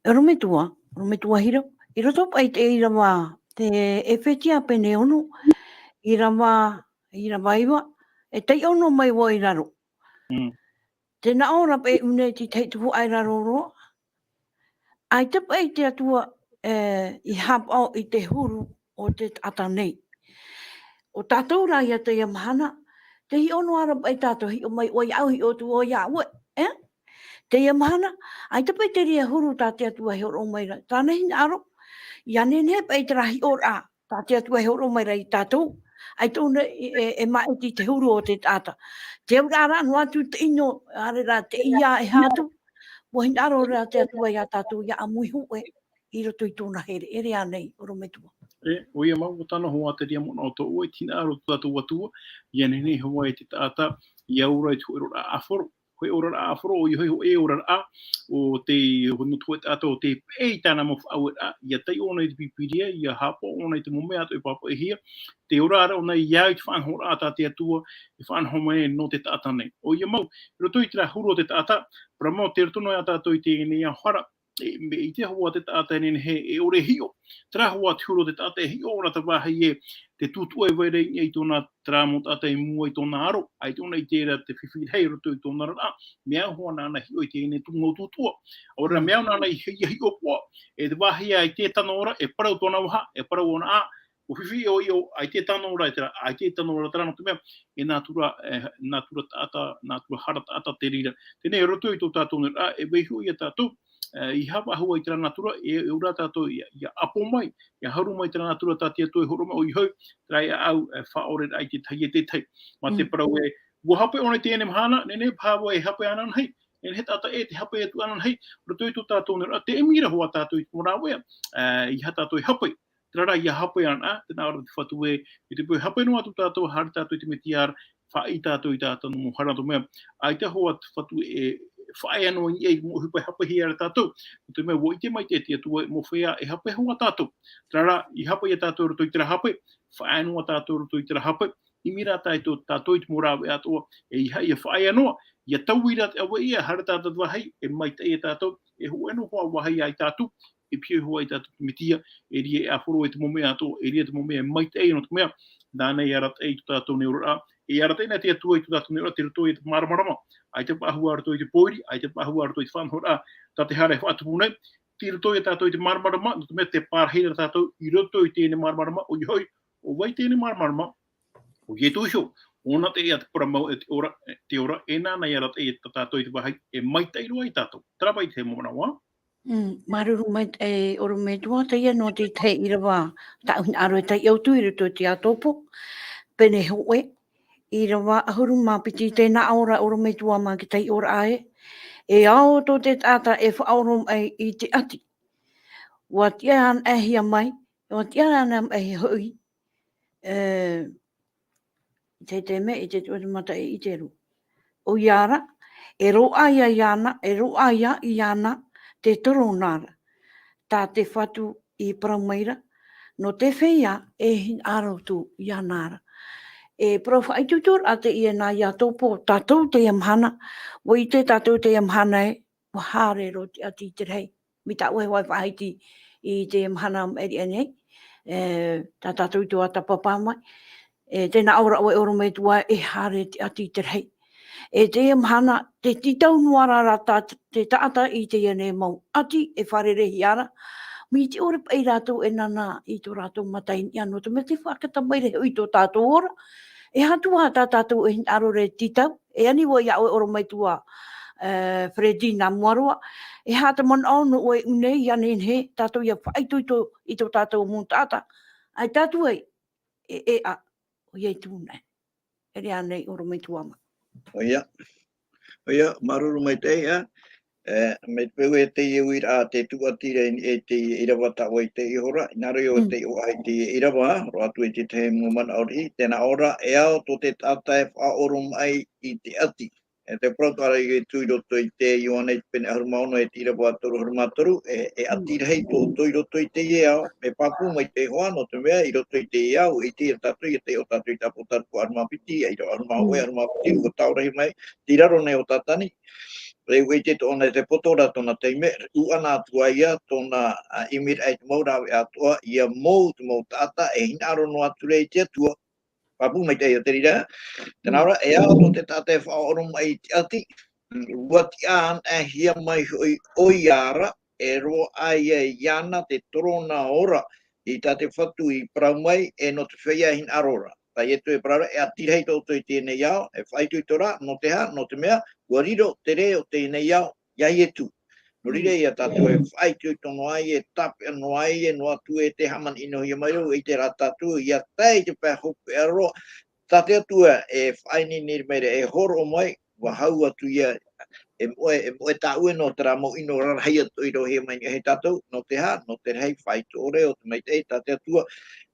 ʻOrometua, ʻorometua Hiro, i roto paʻi i te ʻīrava, te ʻEfetia pene ono, ʻīrava, ʻīrava iva, e taiʻo noa mai vau i raro. Mm. Tē nā ʻō ra paʻi ʻō nei te tahi tuhaʻa i raro roa. ʻAita paʻi te Atua, e, i haʻapaʻo i te huru o te taʻata nei. ʻO tātou rā ia teie mahana, tē hiʻo noa ra paʻi tātou, hiʻo mai ʻoe iāʻu, hiʻo atu vau iā ʻoe, e? Teie mahana, ʻaita paʻi te reira huru tā te Atua e hōroʻa mai ra. Tāna hinaʻaro, ʻia nehenehe paʻi terā hiʻoraʻa, tā te Atua e hōroʻa mai ra ia tātou, ʻaita ʻōna e, e, e māʻiti i te huru o te taʻata. Te auraʻa rā noa atu te ʻino, ʻaore rā te ʻia e aha atu, ʻua hinaʻaro rā te Atua ia tātou ʻia ʻāmui hōʻē i roto i tōna here, e ʻere ānei, ʻorometua? E, ʻoia mau, ʻo tāna hoʻi te reira manaʻo atoʻa, e hinaʻaro tō tātou Atua, ʻia nehenehe hoʻi te taʻata, ʻia ora i te hōʻē oraraʻa ʻāfaro. hōʻē oraraʻa ʻāfaro, ʻoia hoʻi hōʻē oraraʻa o te, nō te hōʻē taʻata ʻo tē peʻe i tāna mau faʻaueraʻa, ʻia taiʻo ʻōna i te Pīpīria, ʻia haʻapaʻo ʻōna i te mau mea atoʻa e pāpaʻihia, tē ora ra ʻōna i au i te faʻanahoraʻa tā te Atua e faʻanaho mai nō te taʻata nei. ʻOia mau, i roto i terā huru o te taʻata, parau mau tē roto noa iā tātou i teie nei ao hara, e, mea ʻite hoʻi te taʻata e nehenehe e ʻore e hiʻo. Terā hoʻi te huru o te taʻata e hiʻo ʻōna te vāhi ē, te tūtuʻa e vai ra i niʻa i tōna, terā mau taʻata i mua i tōna aro, ʻaita ʻōna i ʻite ra te fifi rahi i roto i tōna oraraʻa, mea au hoʻi nāna e hiʻo i teie nei mau tūtuʻa. ʻAore rā, mea au nāna i, ʻia hiʻopoʻa, e te vāhi ē ʻaita e tano ra, e parau tōna vaha, e parau ʻōna ā, ʻua fifi ʻoia, ʻaita e tano ra, e terā, ʻaita e tano ra terā, nō te mea, e nātura, e, nātura taʻata, nātura hara taʻata te reira. Teie nei, i roto i tō tātou oraraʻa, e vaiiho iā tātou, e, i haʻapaʻo i terā nātura, e, e ora tātou ʻia, ʻia ʻapo mai, ʻia haru mai terā nātura tā te Atua e hōroʻa mai, ʻoia hoʻi, terā ʻāʻau, e, faʻaʻoreraʻa i te tahi e te tahi. Mā te parau ē, ʻua hape ʻōna i teie nei mahana, nehenehe paha vau e hape ananahi, nehenehe taʻata ʻē tē hape atu ananahi, i roto i tō tātou oraraʻa, tē ʻimi ra hoʻi tātou i te mau rāveʻa, e, ʻeiaha tātou e hape. Terā rā, ʻia hape ana, tē nā ʻō ra te Fatu ē, i te peu e hape noa atu tātou, haere tātou i te Metia ra, faʻaʻī tātou i tā tātou mau hara, nō te mea, ʻaita hoʻi te Fatu e faʻaea noa i niʻa i te mau ʻohipa e hapehia ra tātou, nō te mea, ʻua ʻite maitaʻi te Atua e, mau feiā, e hape hoʻi tātou. Terā rā, i hape iā tātou i roto i terā hape, faʻaea noa tātou i roto i terā hape, ʻimi rā tātou, tātou i te mau rāveʻa atoʻa, ʻeiaha ʻia faʻaea noa, ʻia taui ra te ʻāvaʻe, haere tātou i te vāhi, e maitaʻi iā tātou, e hōʻē noa hoʻi vāhi ia tātou, e piʻi hoʻi tātou i te Metia, e ʻere e ʻāfaro e te mau mea atoʻa, e ʻere te mau mea e maitaʻi, nō te mea, nāna e arataʻi i tō tātou nei oraraʻa, e arataʻi na te Atua i tō tātou nei oraraʻa, tei roto i te māramarama, ʻaita e pāhono i roto i te pōiri, ʻaita e pāhono i roto i te faʻanahoraʻa, tā te hara e faʻatupu nei, tei roto iā tātou i te māramarama, nō te mea tē pārahi ra tātou, i roto i teie nei māramarama, ʻoia hoʻi, ʻo vai teie nei māramarama, ʻo Ietu iho, ʻōna te ea te parau mau e te ora, e te ora, e nāna e arataʻi iā tātou i te vāhi, e maitaʻi roa iā tātou. Terā paʻi te mau manaʻo. Mm, māuruuru maitaʻi, e, ʻorometua, teie noa te tahi ʻīrava tāʻu hinaʻaro e taiʻo atu i roto i te Aotearoa, pene hōʻē, ʻīrava ʻahuru mā piti, tē nā ʻō ra ʻorometua mā te taiʻoraʻa ē, e ao tō te taʻata e faʻaoromaʻi i te ʻati. ʻUa tiʻa anaʻe hia mai, ʻua tiʻa anaʻe hia hoʻi, e, i te taime, i te tuʻa te mata e ʻite ra. ʻOia ra, e roaʻa ia iāna, e roaʻa ia iāna te torona ra. Tā te Fatu i parau mai ra, nō te feiā e hinaʻaro atu iāna ra. E parau faʻaitoitoraʻa teie nā Iakobo, tātou teie mahana, ʻua ʻite tātou teie mahana ē, ʻua haere roa te ʻati i te rahi. Mai tāʻu e hoʻi faʻahiti i te mahana maʻiri aʻe nei, e, tā tātou i te ʻata pāpā mai, e, tē nā ʻō ra ʻoe ʻorometua e haere te ʻati i te rahi. E teie mahana, tē tītau noa ra rā tā te taʻata i teie nei mau ʻati e fārereihia ra, mai te ʻore paʻi rātou e nānā i tō rātou mata i niʻa, nō te mea tē faʻakata mai ra hoʻi tō tātou ora, e aha atu ā tā tātou e hinaʻaro ra e tītau, e ani vau iā ʻoe ʻorometua, e, Freddy nā mua roa, e aha te manaʻo nō ʻoe i ʻō nei, ʻia nehenehe tātou ʻia faʻaitoito i tō tātou mau taʻata. ʻAita atu ai, e, e ʻā, ʻoia i tū nei. E riro nei ʻorometua mā. ʻOia. ʻOia, māuruuru maitaʻi, ā. E, mai te peu ē teie uiraʻa, tē tuʻati ra i niʻa i te ʻīrava tāʻu i taiʻo ra, hinaʻaro iho ā taiʻo aʻe i te ʻīrava, roa atu i te tahi mau manaʻo riʻi, tē nā ʻō ra, e ao tō te taʻata e faʻaoromaʻi i te ʻati. E te parau atoʻa ra a Ietu i roto i te Ioane i te pene ʻahuru mā ono e te ʻīrava toru ʻahuru mā toru, e, e ʻati rahi tō ʻoutou i roto i teie ao, e pāpū maitaʻi hoʻi, nō te mea, i roto i teie ao, ʻua ʻite tātou, ʻia taiʻo tātou i te Apokalupo ʻahuru mā piti, ʻīrava ʻahuru mā hōʻē, ʻahuru mā piti, ʻua tae rahi mai, tei raro nei ʻo Satani, e ʻua ʻite tōna, te poto ra tōna taime, ʻua ʻana atu ai ā tōna, ā, ʻimiraʻa i te mau rāveʻa atoʻa, ʻia mou te mau taʻata, e hinaʻaro noa atu ra i te Atua, pāpū maitaʻi ā te reira, tē nā ʻō ra, e ao tō te taʻata e faʻaoromaʻi i te ʻati, ʻua tiʻa anaʻe hia mai hoʻi ʻoia ra, e roaʻa ia iāna te torona ora, i tā te Fatu i parau mai, e nō te feiā e hinaʻaro ra. Tā Ietu e parau ra, e ʻati rahi tō ʻoutou i teie nei ao, e faʻaitoito ra, nō te aha, nō te mea, ʻua riro te rē o teie nei ao, iā Ietu. Nō reira, ʻia tātou e faʻaitoito noa ai, e tāpeʻa noa ai, e noa atu e te hāmani noa hia mai ra, ʻua ʻite rā tātou, ʻia tae i te pae hopeʻa roa, tā te Atua e faʻaineine mai ra, e hōroʻa mai, ʻua hau atu ia, e moʻe, e moʻe tāʻue nō terā mau ʻino rarahi atoʻa i roaʻahia mai nei e tātou, nō te aha, nō te rahi faʻaitoito ʻore o te maitaʻi tā te Atua,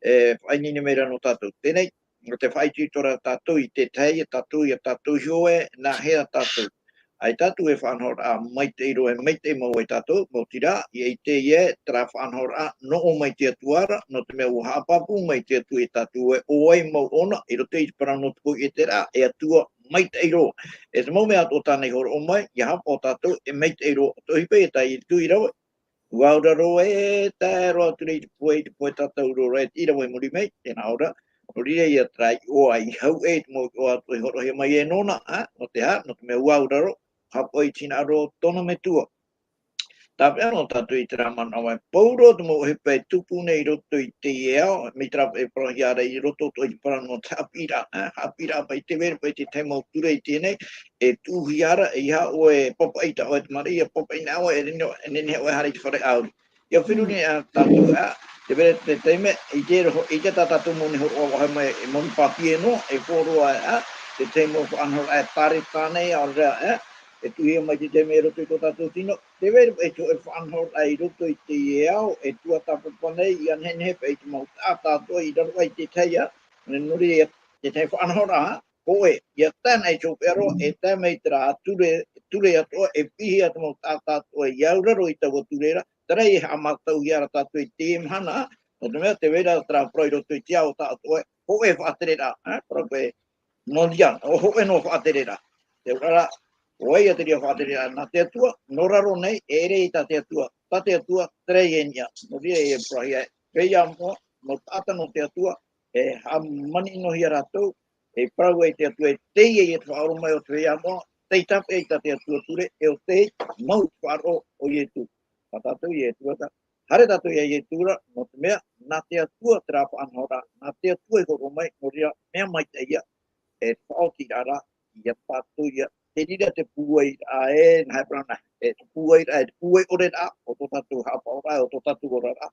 e faʻaineine mai ra nō tātou. Teie nei, nō te faʻaitoito ra tātou i te tahi, e tātou, ʻia tātou iho ē, nā hea tātou. ʻAita tātou e faʻanahoraʻa maitaʻi roa, e maitaʻi mau ai tātou, maoti rā, ʻia ʻite ïa terā faʻanahoraʻa, nō ʻō mai te Atua ra, nō te mea ʻua haʻapāpū mai te Atua ia tātou ē, ʻo vai mau ʻōna, i roto i te parau nō te poiete ra, e Atua maitaʻi roa. E te mau mea atoʻa tāna i hōroʻa mai, ʻia haʻapaʻo tātou, e maitaʻi roa, tō ʻohipa ia tā Ietu i rave, ʻua auraro e tae roa atu ra i te pohe, i te pohe tātauro ra, e tīrava i muri mai, tē nā ʻō ra, nō reira ia terā iʻoa i hau e, i te mau iʻoa atoʻa i hōroʻahia mai e nōna, ā, nō te aha, nō te mea ʻua auraro, haʻapaʻo i te hinaʻaro o tōna metua. Tāpeʻa noa tātou i terā manaʻo ē, pauroa te mau ʻohipa e tupu nei i roto i teie ao, mai terā e parauhia ra i roto atoʻa i te parau nō te haʻapiʻiraʻa, ā, haʻapiʻiraʻa paʻi, tē vai ra paʻi te tahi mau ture i teie nei, e tuʻuhia ra, ʻeiaha ʻoe e papaʻi tā ʻoe tamariʻi, ʻia papaʻi na ʻoe, e nehenehe, e nehenehe ʻoe e haere i te fare ʻāuri. ʻIa feruri nei ā tātou ā, tē vai ra te taime, ʻite ra, ʻite tā tātou mau nei hōroʻa vāhi mai, e mau pāpie noa, e hōroʻa ā, te tahi mau faʻanahoraʻa e tāreta nei, ʻaore rā ā, e tuʻuhia mai te taime i roto i tō tātou tino, tē vai ra paʻi te hōʻē faʻanahoraʻa i roto i teie ao, e tuatāpapa nei, ʻia nehenehe paʻi te mau taʻata atoʻa i raro aʻe i te tahi ā, nō reira te tahi faʻanahoraʻa, hōʻē, ʻia tae nei te hopeʻa roa, e tae mai terā ture, ture atoʻa, e piʻihia te mau taʻata atoʻa i auraro i taua ture ra, terā e haʻamātauhia ra tātou i teie mahana, nō te mea tē vai ra terā parau i roto i te ao tāʻatoʻa, hōʻē faʻatereraʻa, ā, parau paʻi, nō reira, ʻo hōʻē noa faʻatereraʻa. Te auraʻa, ʻo vai ïa te reira faʻatereraʻa, nā te Atua, nō raro nei, e ʻere i tā te Atua, tā te Atua, terā e niʻa, nō reira e parauhia, feiā moʻa, mau taʻata nō te Atua, e haʻamaniʻinohia rātou, e parau ai te Atua, e teie ïa te faʻaora mai o te feiā moʻa, tei tāpeʻa i tā te Atua ture, e ʻo tei mau i te faʻaroʻo o Ietu. Tā tātou ïa e tuatāpapa, haere tātou ia Ietu ra, nō te mea, nā te Atua terā faʻanahoraʻa, nā te Atua i hōroʻa mai, nō reira, mea maitaʻi ïa, e te faʻaotiraʻa ra, ia tātou ïa, te reira te pūairaʻa e, nā, e parau na, e te pūairaʻa, e te pūai ʻore ra, o tō tātou haʻapaʻoraʻa, o tō tātou oraraʻa.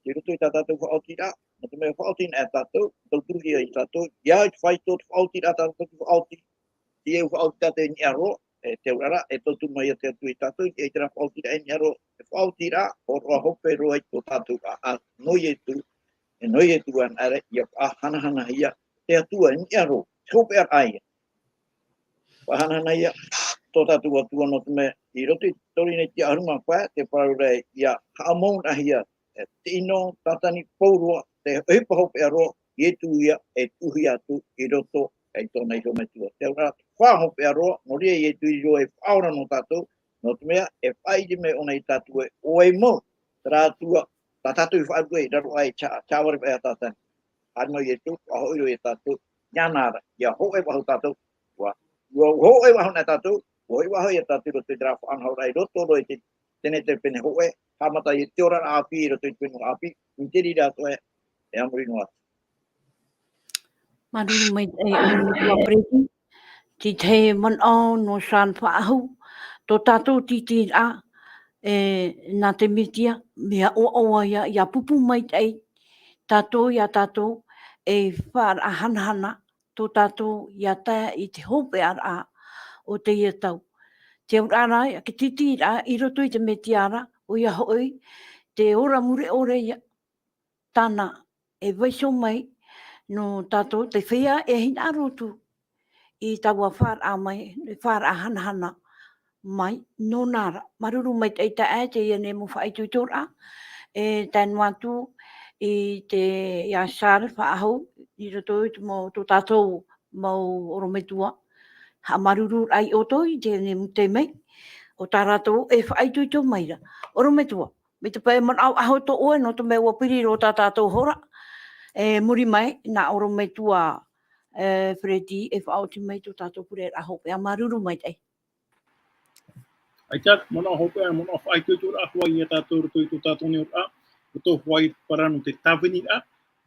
I roto i tā tātou faʻaotiraʻa, nō te mea faʻaoti na e tātou, tauturuhia ia tātou, ʻia faʻaitoito te faʻaotiraʻa, tā tātou faʻaoti, ʻia faʻaoti tātou i niʻa roa, e te auraʻa, e tauturu mai ia te Atua ia tātou, i terā faʻaotiraʻa i niʻa roa, e faʻaotiraʻa, hōroʻa hope roa i tō tātou ʻāʻau, nō Ietu, e nō Ietu anaʻe ra, ʻia faʻahanahanahia, te Atua i niʻa roa, te hopeʻaraʻa ïa. Faʻahanahanahia, tō tātou Atua nō te mea, i roto i te Torineitia ʻahuru mā pae, tē parau ra ïa, haʻamaunaʻahia, e te ʻino, Satani, pauroa, te ʻohipa hopeʻa roa, Ietu ïa, e tuʻuhia atu, i roto, i tōna iho metua. Te auraʻa, te fā hopeʻa roa, nō reira Ietu i riro ei faʻaora nō tātou, nō te mea, e faʻaʻite mai ʻōna ia tātou ē, ʻo vai mau, terā Atua, tā tātou i faʻaruʻe, i raro aʻe, te, te ʻāvare paʻi a Satani. Haere mai Ietu, ʻua hoʻi roa ia tātou, iāna ra, ʻia hōʻē faʻahou tātou, ʻua, ʻua hōʻē faʻahou na tātou, ʻua hōʻē faʻahou ia tātou i roto i terā faʻanahoraʻa i roto roa i te, teie nei pene hōʻē, haʻamata i te oraraʻa ʻāpī i roto i te fenua ʻāpī, i te reira atoʻa, e a muri noa atu. Māuruuru maitaʻi, e, ʻorometua Freddy. Te tahi manaʻo nō Sean Faʻahou, tō tātou tītīraʻa, e, nā te Mesia, mea ʻoaʻoa ïa, ʻia pūpū maitaʻi tātou ia tātou, e faʻahanahana tō tātou ʻia tae i te hopeʻaraʻa o teie tau. Te auraʻa ra, te tītīraʻa i roto i te Mesia ra, ʻoia hoʻi, te ora mure ʻore ïa, tāna e vaiiho mai nō tātou, te feiā e hinaʻaro atu i taua faʻaroʻo mai, faʻaroʻo hanahana mai, nōna ra. Māuruuru maitaʻi taeaʻe, teie nei mau faʻaitoitoraʻa, e tae noa atu i te, ia Charles Faʻahou, i roto i te mau, tō tātou mau ʻorometua. Haʻamāuruuru ai ʻoutou i teie nei mau taime, ʻo tā rātou e faʻaitoito mai ra. ʻOrometua, mai te pae manaʻo ʻaho tō ʻoe, nō te mea ʻua piri roa tā tātou hora. E muri mai, nā ʻorometua, e, Freddy, e faʻaoti mai tō tātou pureraʻa hopeʻa. Māuruuru maitaʻi. ʻAita, manaʻo hopeʻa, manaʻo faʻaitoitoraʻa hoʻi ia tātou i roto i tō tātou nei oraraʻa, roto hoʻi i te parau nō te tāviniraʻa,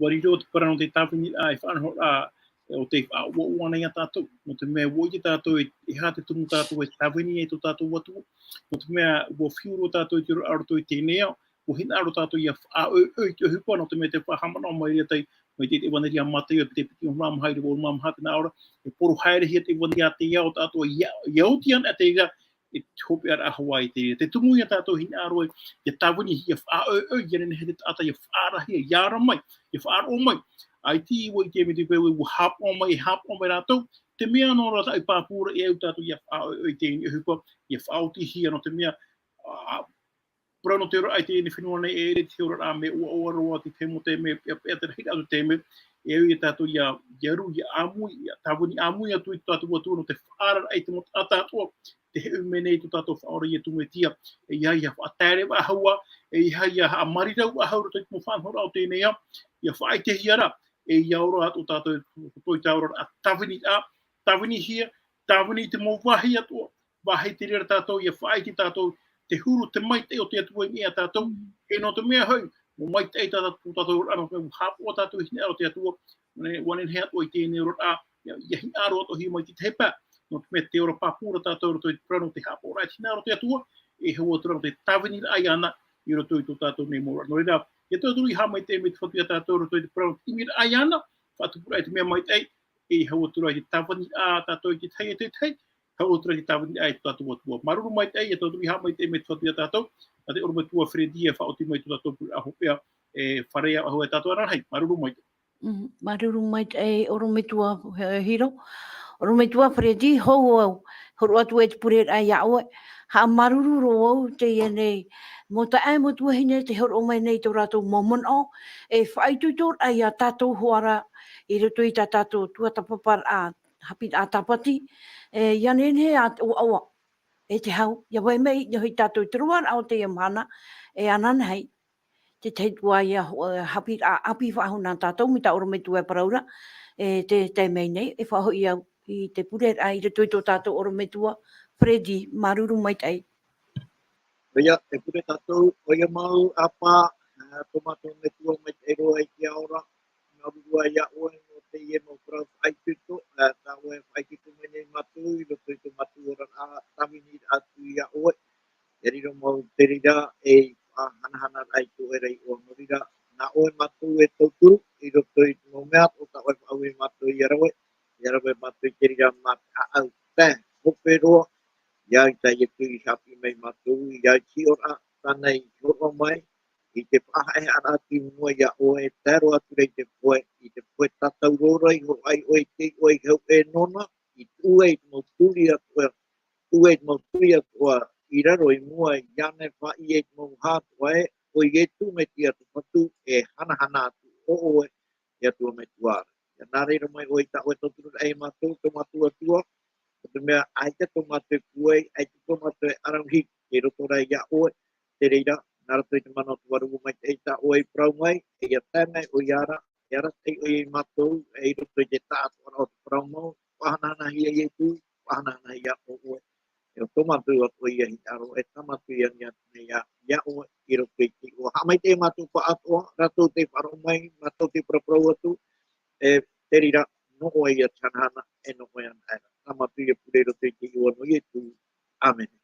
ʻua riro te parau nō te tāviniraʻa, e faʻanahoraʻa, e, ʻo tei faʻaʻuaʻua ana ia tātou. Nō te mea ʻua ʻite tātou e, e aha te tumu tātou e tāvini ai tō tātou Atua. Nō te mea ʻua fiu roa tātou i te oraraʻa roto i teie nei ao, ʻua hinaʻaro tātou ʻia faʻaʻoiʻoi i te ʻohipa, nō te mea te faʻahaʻamanaʻo mai reira tei, mai te, te ʻevanelia a Mataio, piti piti ʻahuru mā maha, ʻīrava ʻahuru mā maha, tē nā ʻō ra, e poro haerehia te ʻevanelia a te ao tātou ʻia, ʻia oti ana te reira, e te hopeʻaraʻa hoʻi i te reira. Te tumu ia tātou hinaʻaro e, ʻia tāvini, ʻia faʻaʻoiʻoi, ʻia nehenehe te taʻata, ʻia faʻaarahia, ʻia ara mai, ʻia faʻaroʻo mai, ʻAita i ʻite mai te peu ē ʻua haʻapaʻo mai, e haʻapaʻo mai rātou, te mea nō rā tāʻu pāpū ra e au tātou ʻia faʻaʻohipa, ʻia faʻaotihia nō te mea, ā, parau nō te oraraʻa i teie nei fenua nei, e ʻere te oraraʻa mea ʻoaʻoa roa te taime, te mea, e, e te rahi atu te mea, e au ia tātou ʻia, ʻia rū, ʻia ʻāmui, ʻia tāvini ʻāmui atu i tō tātou Atua nō te faʻaararaʻa i te mau taʻata atoʻa, tē hōʻē mai nei tō tātou Faʻaora Iesu Mesia, e ʻeiaha ʻia faʻataere faʻahou ā, e ʻeiaha ʻia haʻamarirau faʻahou i roto i te mau faʻanahoraʻa o teie nei ao, ʻia faʻaʻitehia ra, e ʻia ora atu tātou, tō tātou oraraʻa tāviniraʻa, tāvinihia, tāvini i te mau vāhi atoʻa, vāhi te reira tātou, ʻia faʻaʻite tātou, te huru, te maitaʻi o te Atua i niʻa ia tātou, e nō te mea hoʻi, ʻua maitaʻi tā tātou, tō tātou oraraʻa, nō te mea ʻua haʻapaʻo tātou i te hinaʻaro o te Atua, ʻua nehenehe atoʻa i teie nei oraraʻa, ʻia, ʻia hinaʻaro atoʻa mai i te tahi pae, nō te mea tē ora pāpū ra tātou i roto i te parau nō te haʻapaʻoraʻa i te hinaʻaro o te Atua, e hau atu ra nō te tāviniraʻa iāna, i roto i tō tātou nei mau oraraʻa. Nō reira, ʻia tauturu i haʻamaitaʻi mai te Fatu ia tātou i roto i te parau nō te ʻimiraʻa iāna, faʻatupuraʻa i te mea maitaʻi, e hau atu ra i te tāviniraʻa tātou i te tahi e te tahi, hau atu ra i te tāviniraʻa i tō tātou Atua. Māuruuru maitaʻi, ʻia tauturu i haʻamaitaʻi mai te Fatu ia tātou, nā te ʻorometua Freddy e faʻaoti mai tō tātou pure hopeʻa, e fāreia faʻahou e tātou ananahi. Māuruuru maitaʻi. Mm, māuruuru maitaʻi, ʻorometua, eh, Hiro. ʻOrometua Freddy, hou au, hōroʻa atu e te pureraʻa iā ʻoe. Haʻamāuruuru roa au teie nei. Mau taeaʻe, mau tuahine, tē hōroʻa mai nei tō rātou mau manaʻo, e faʻaitoitoraʻa ia tātou hoʻi ra i roto i tā tātou tuatāpaparaʻa, haʻapiʻiraʻa tāpati, e, ʻia nehenehe ā te ʻoaʻoa, e te hau, ʻia vai mai, ʻia hoʻi tātou i te roaraʻa o teie mahana, e ananahi, te tahi atu ā ia ho-, e, haʻapiʻiraʻa ʻāpī faʻahou nā tātou, mai tā ʻorometua e parau ra, e te, te tae mai nei, e faʻahoʻi au i te pureraʻa i roto i tō tātou ʻorometua, Freddy, māuruuru maitaʻi. ʻOia, e pure tātou, ʻoia mau, ʻāpā, ā, tō mātou Metua maitaʻi roa i te ao ra, māuruuru iā ʻoe nō teie mau parau faʻaitoito, ā, tā ʻoe e faʻaitoito mai nei mātou, i roto i tō mātou oraraʻa, tāvini atu iā ʻoe, ʻia riro mau te reira, e faʻahanahanaraʻa i tō ʻoe ra iʻoa. Nō reira, nā ʻoe mātou e tauturu, i roto i te mau mea, ʻo tā ʻoe e faʻaue mātou ʻia rave, ʻia rave mātou i te reira mā te ʻāʻau tae hope roa, ʻia ʻite Iesu i haʻapiʻi mai mātou, ʻia hiʻoraʻa, tāna i hōroʻa mai, i te faʻahaʻehaʻa atu i mua iā ʻoe, e tae roa atu ra i te pohe, i te pohe tātauro ra, i hōroʻa ai ʻoe i te iʻoa i hau ʻē nōna, i tuʻu ai te mau turi atoʻa, tuʻu ai te mau turi atoʻa i raro i mua iāna, e faʻaʻī ai te mau hā atoʻa ē, ʻo Iesu Mesia te Fatu, e hanahana atu ʻo ʻoe, e Atua Metua ra. ʻIa nā reira mai ʻoe i tā ʻoe tautururaʻa iā mātou, tō mātou Atua, nō te mea, ʻaita tō mātou e pūai, ʻaita tō mātou e ʻaravihi, i roto rā iā ʻoe, te reira, nā roto i te mana o te Vārua Maitaʻi tā ʻoe i parau mai, e ʻia tae mai ʻoia ra, e arataʻi ʻoia iā mātou, e i roto i te taʻatoʻaraʻa o te parau mau, faʻahanahanahia Iesu, faʻahanahanahia ʻo ʻoe. E ʻo tō mātou Atua ia hinaʻaro, e tā mātou ia niʻa atu nei iā, iā ʻoe, i roto i te iʻoa. Haʻamaitaʻi mātou pāʻatoʻa, rātou tei faʻaroʻo mai, mātou tei paraparau atu, e te reira, nō ʻoe ia te hanahana, e nō ʻoe anaʻe ra. Tā mātou ia pure i roto i te iʻoa nō Iesu. ʻĀmene.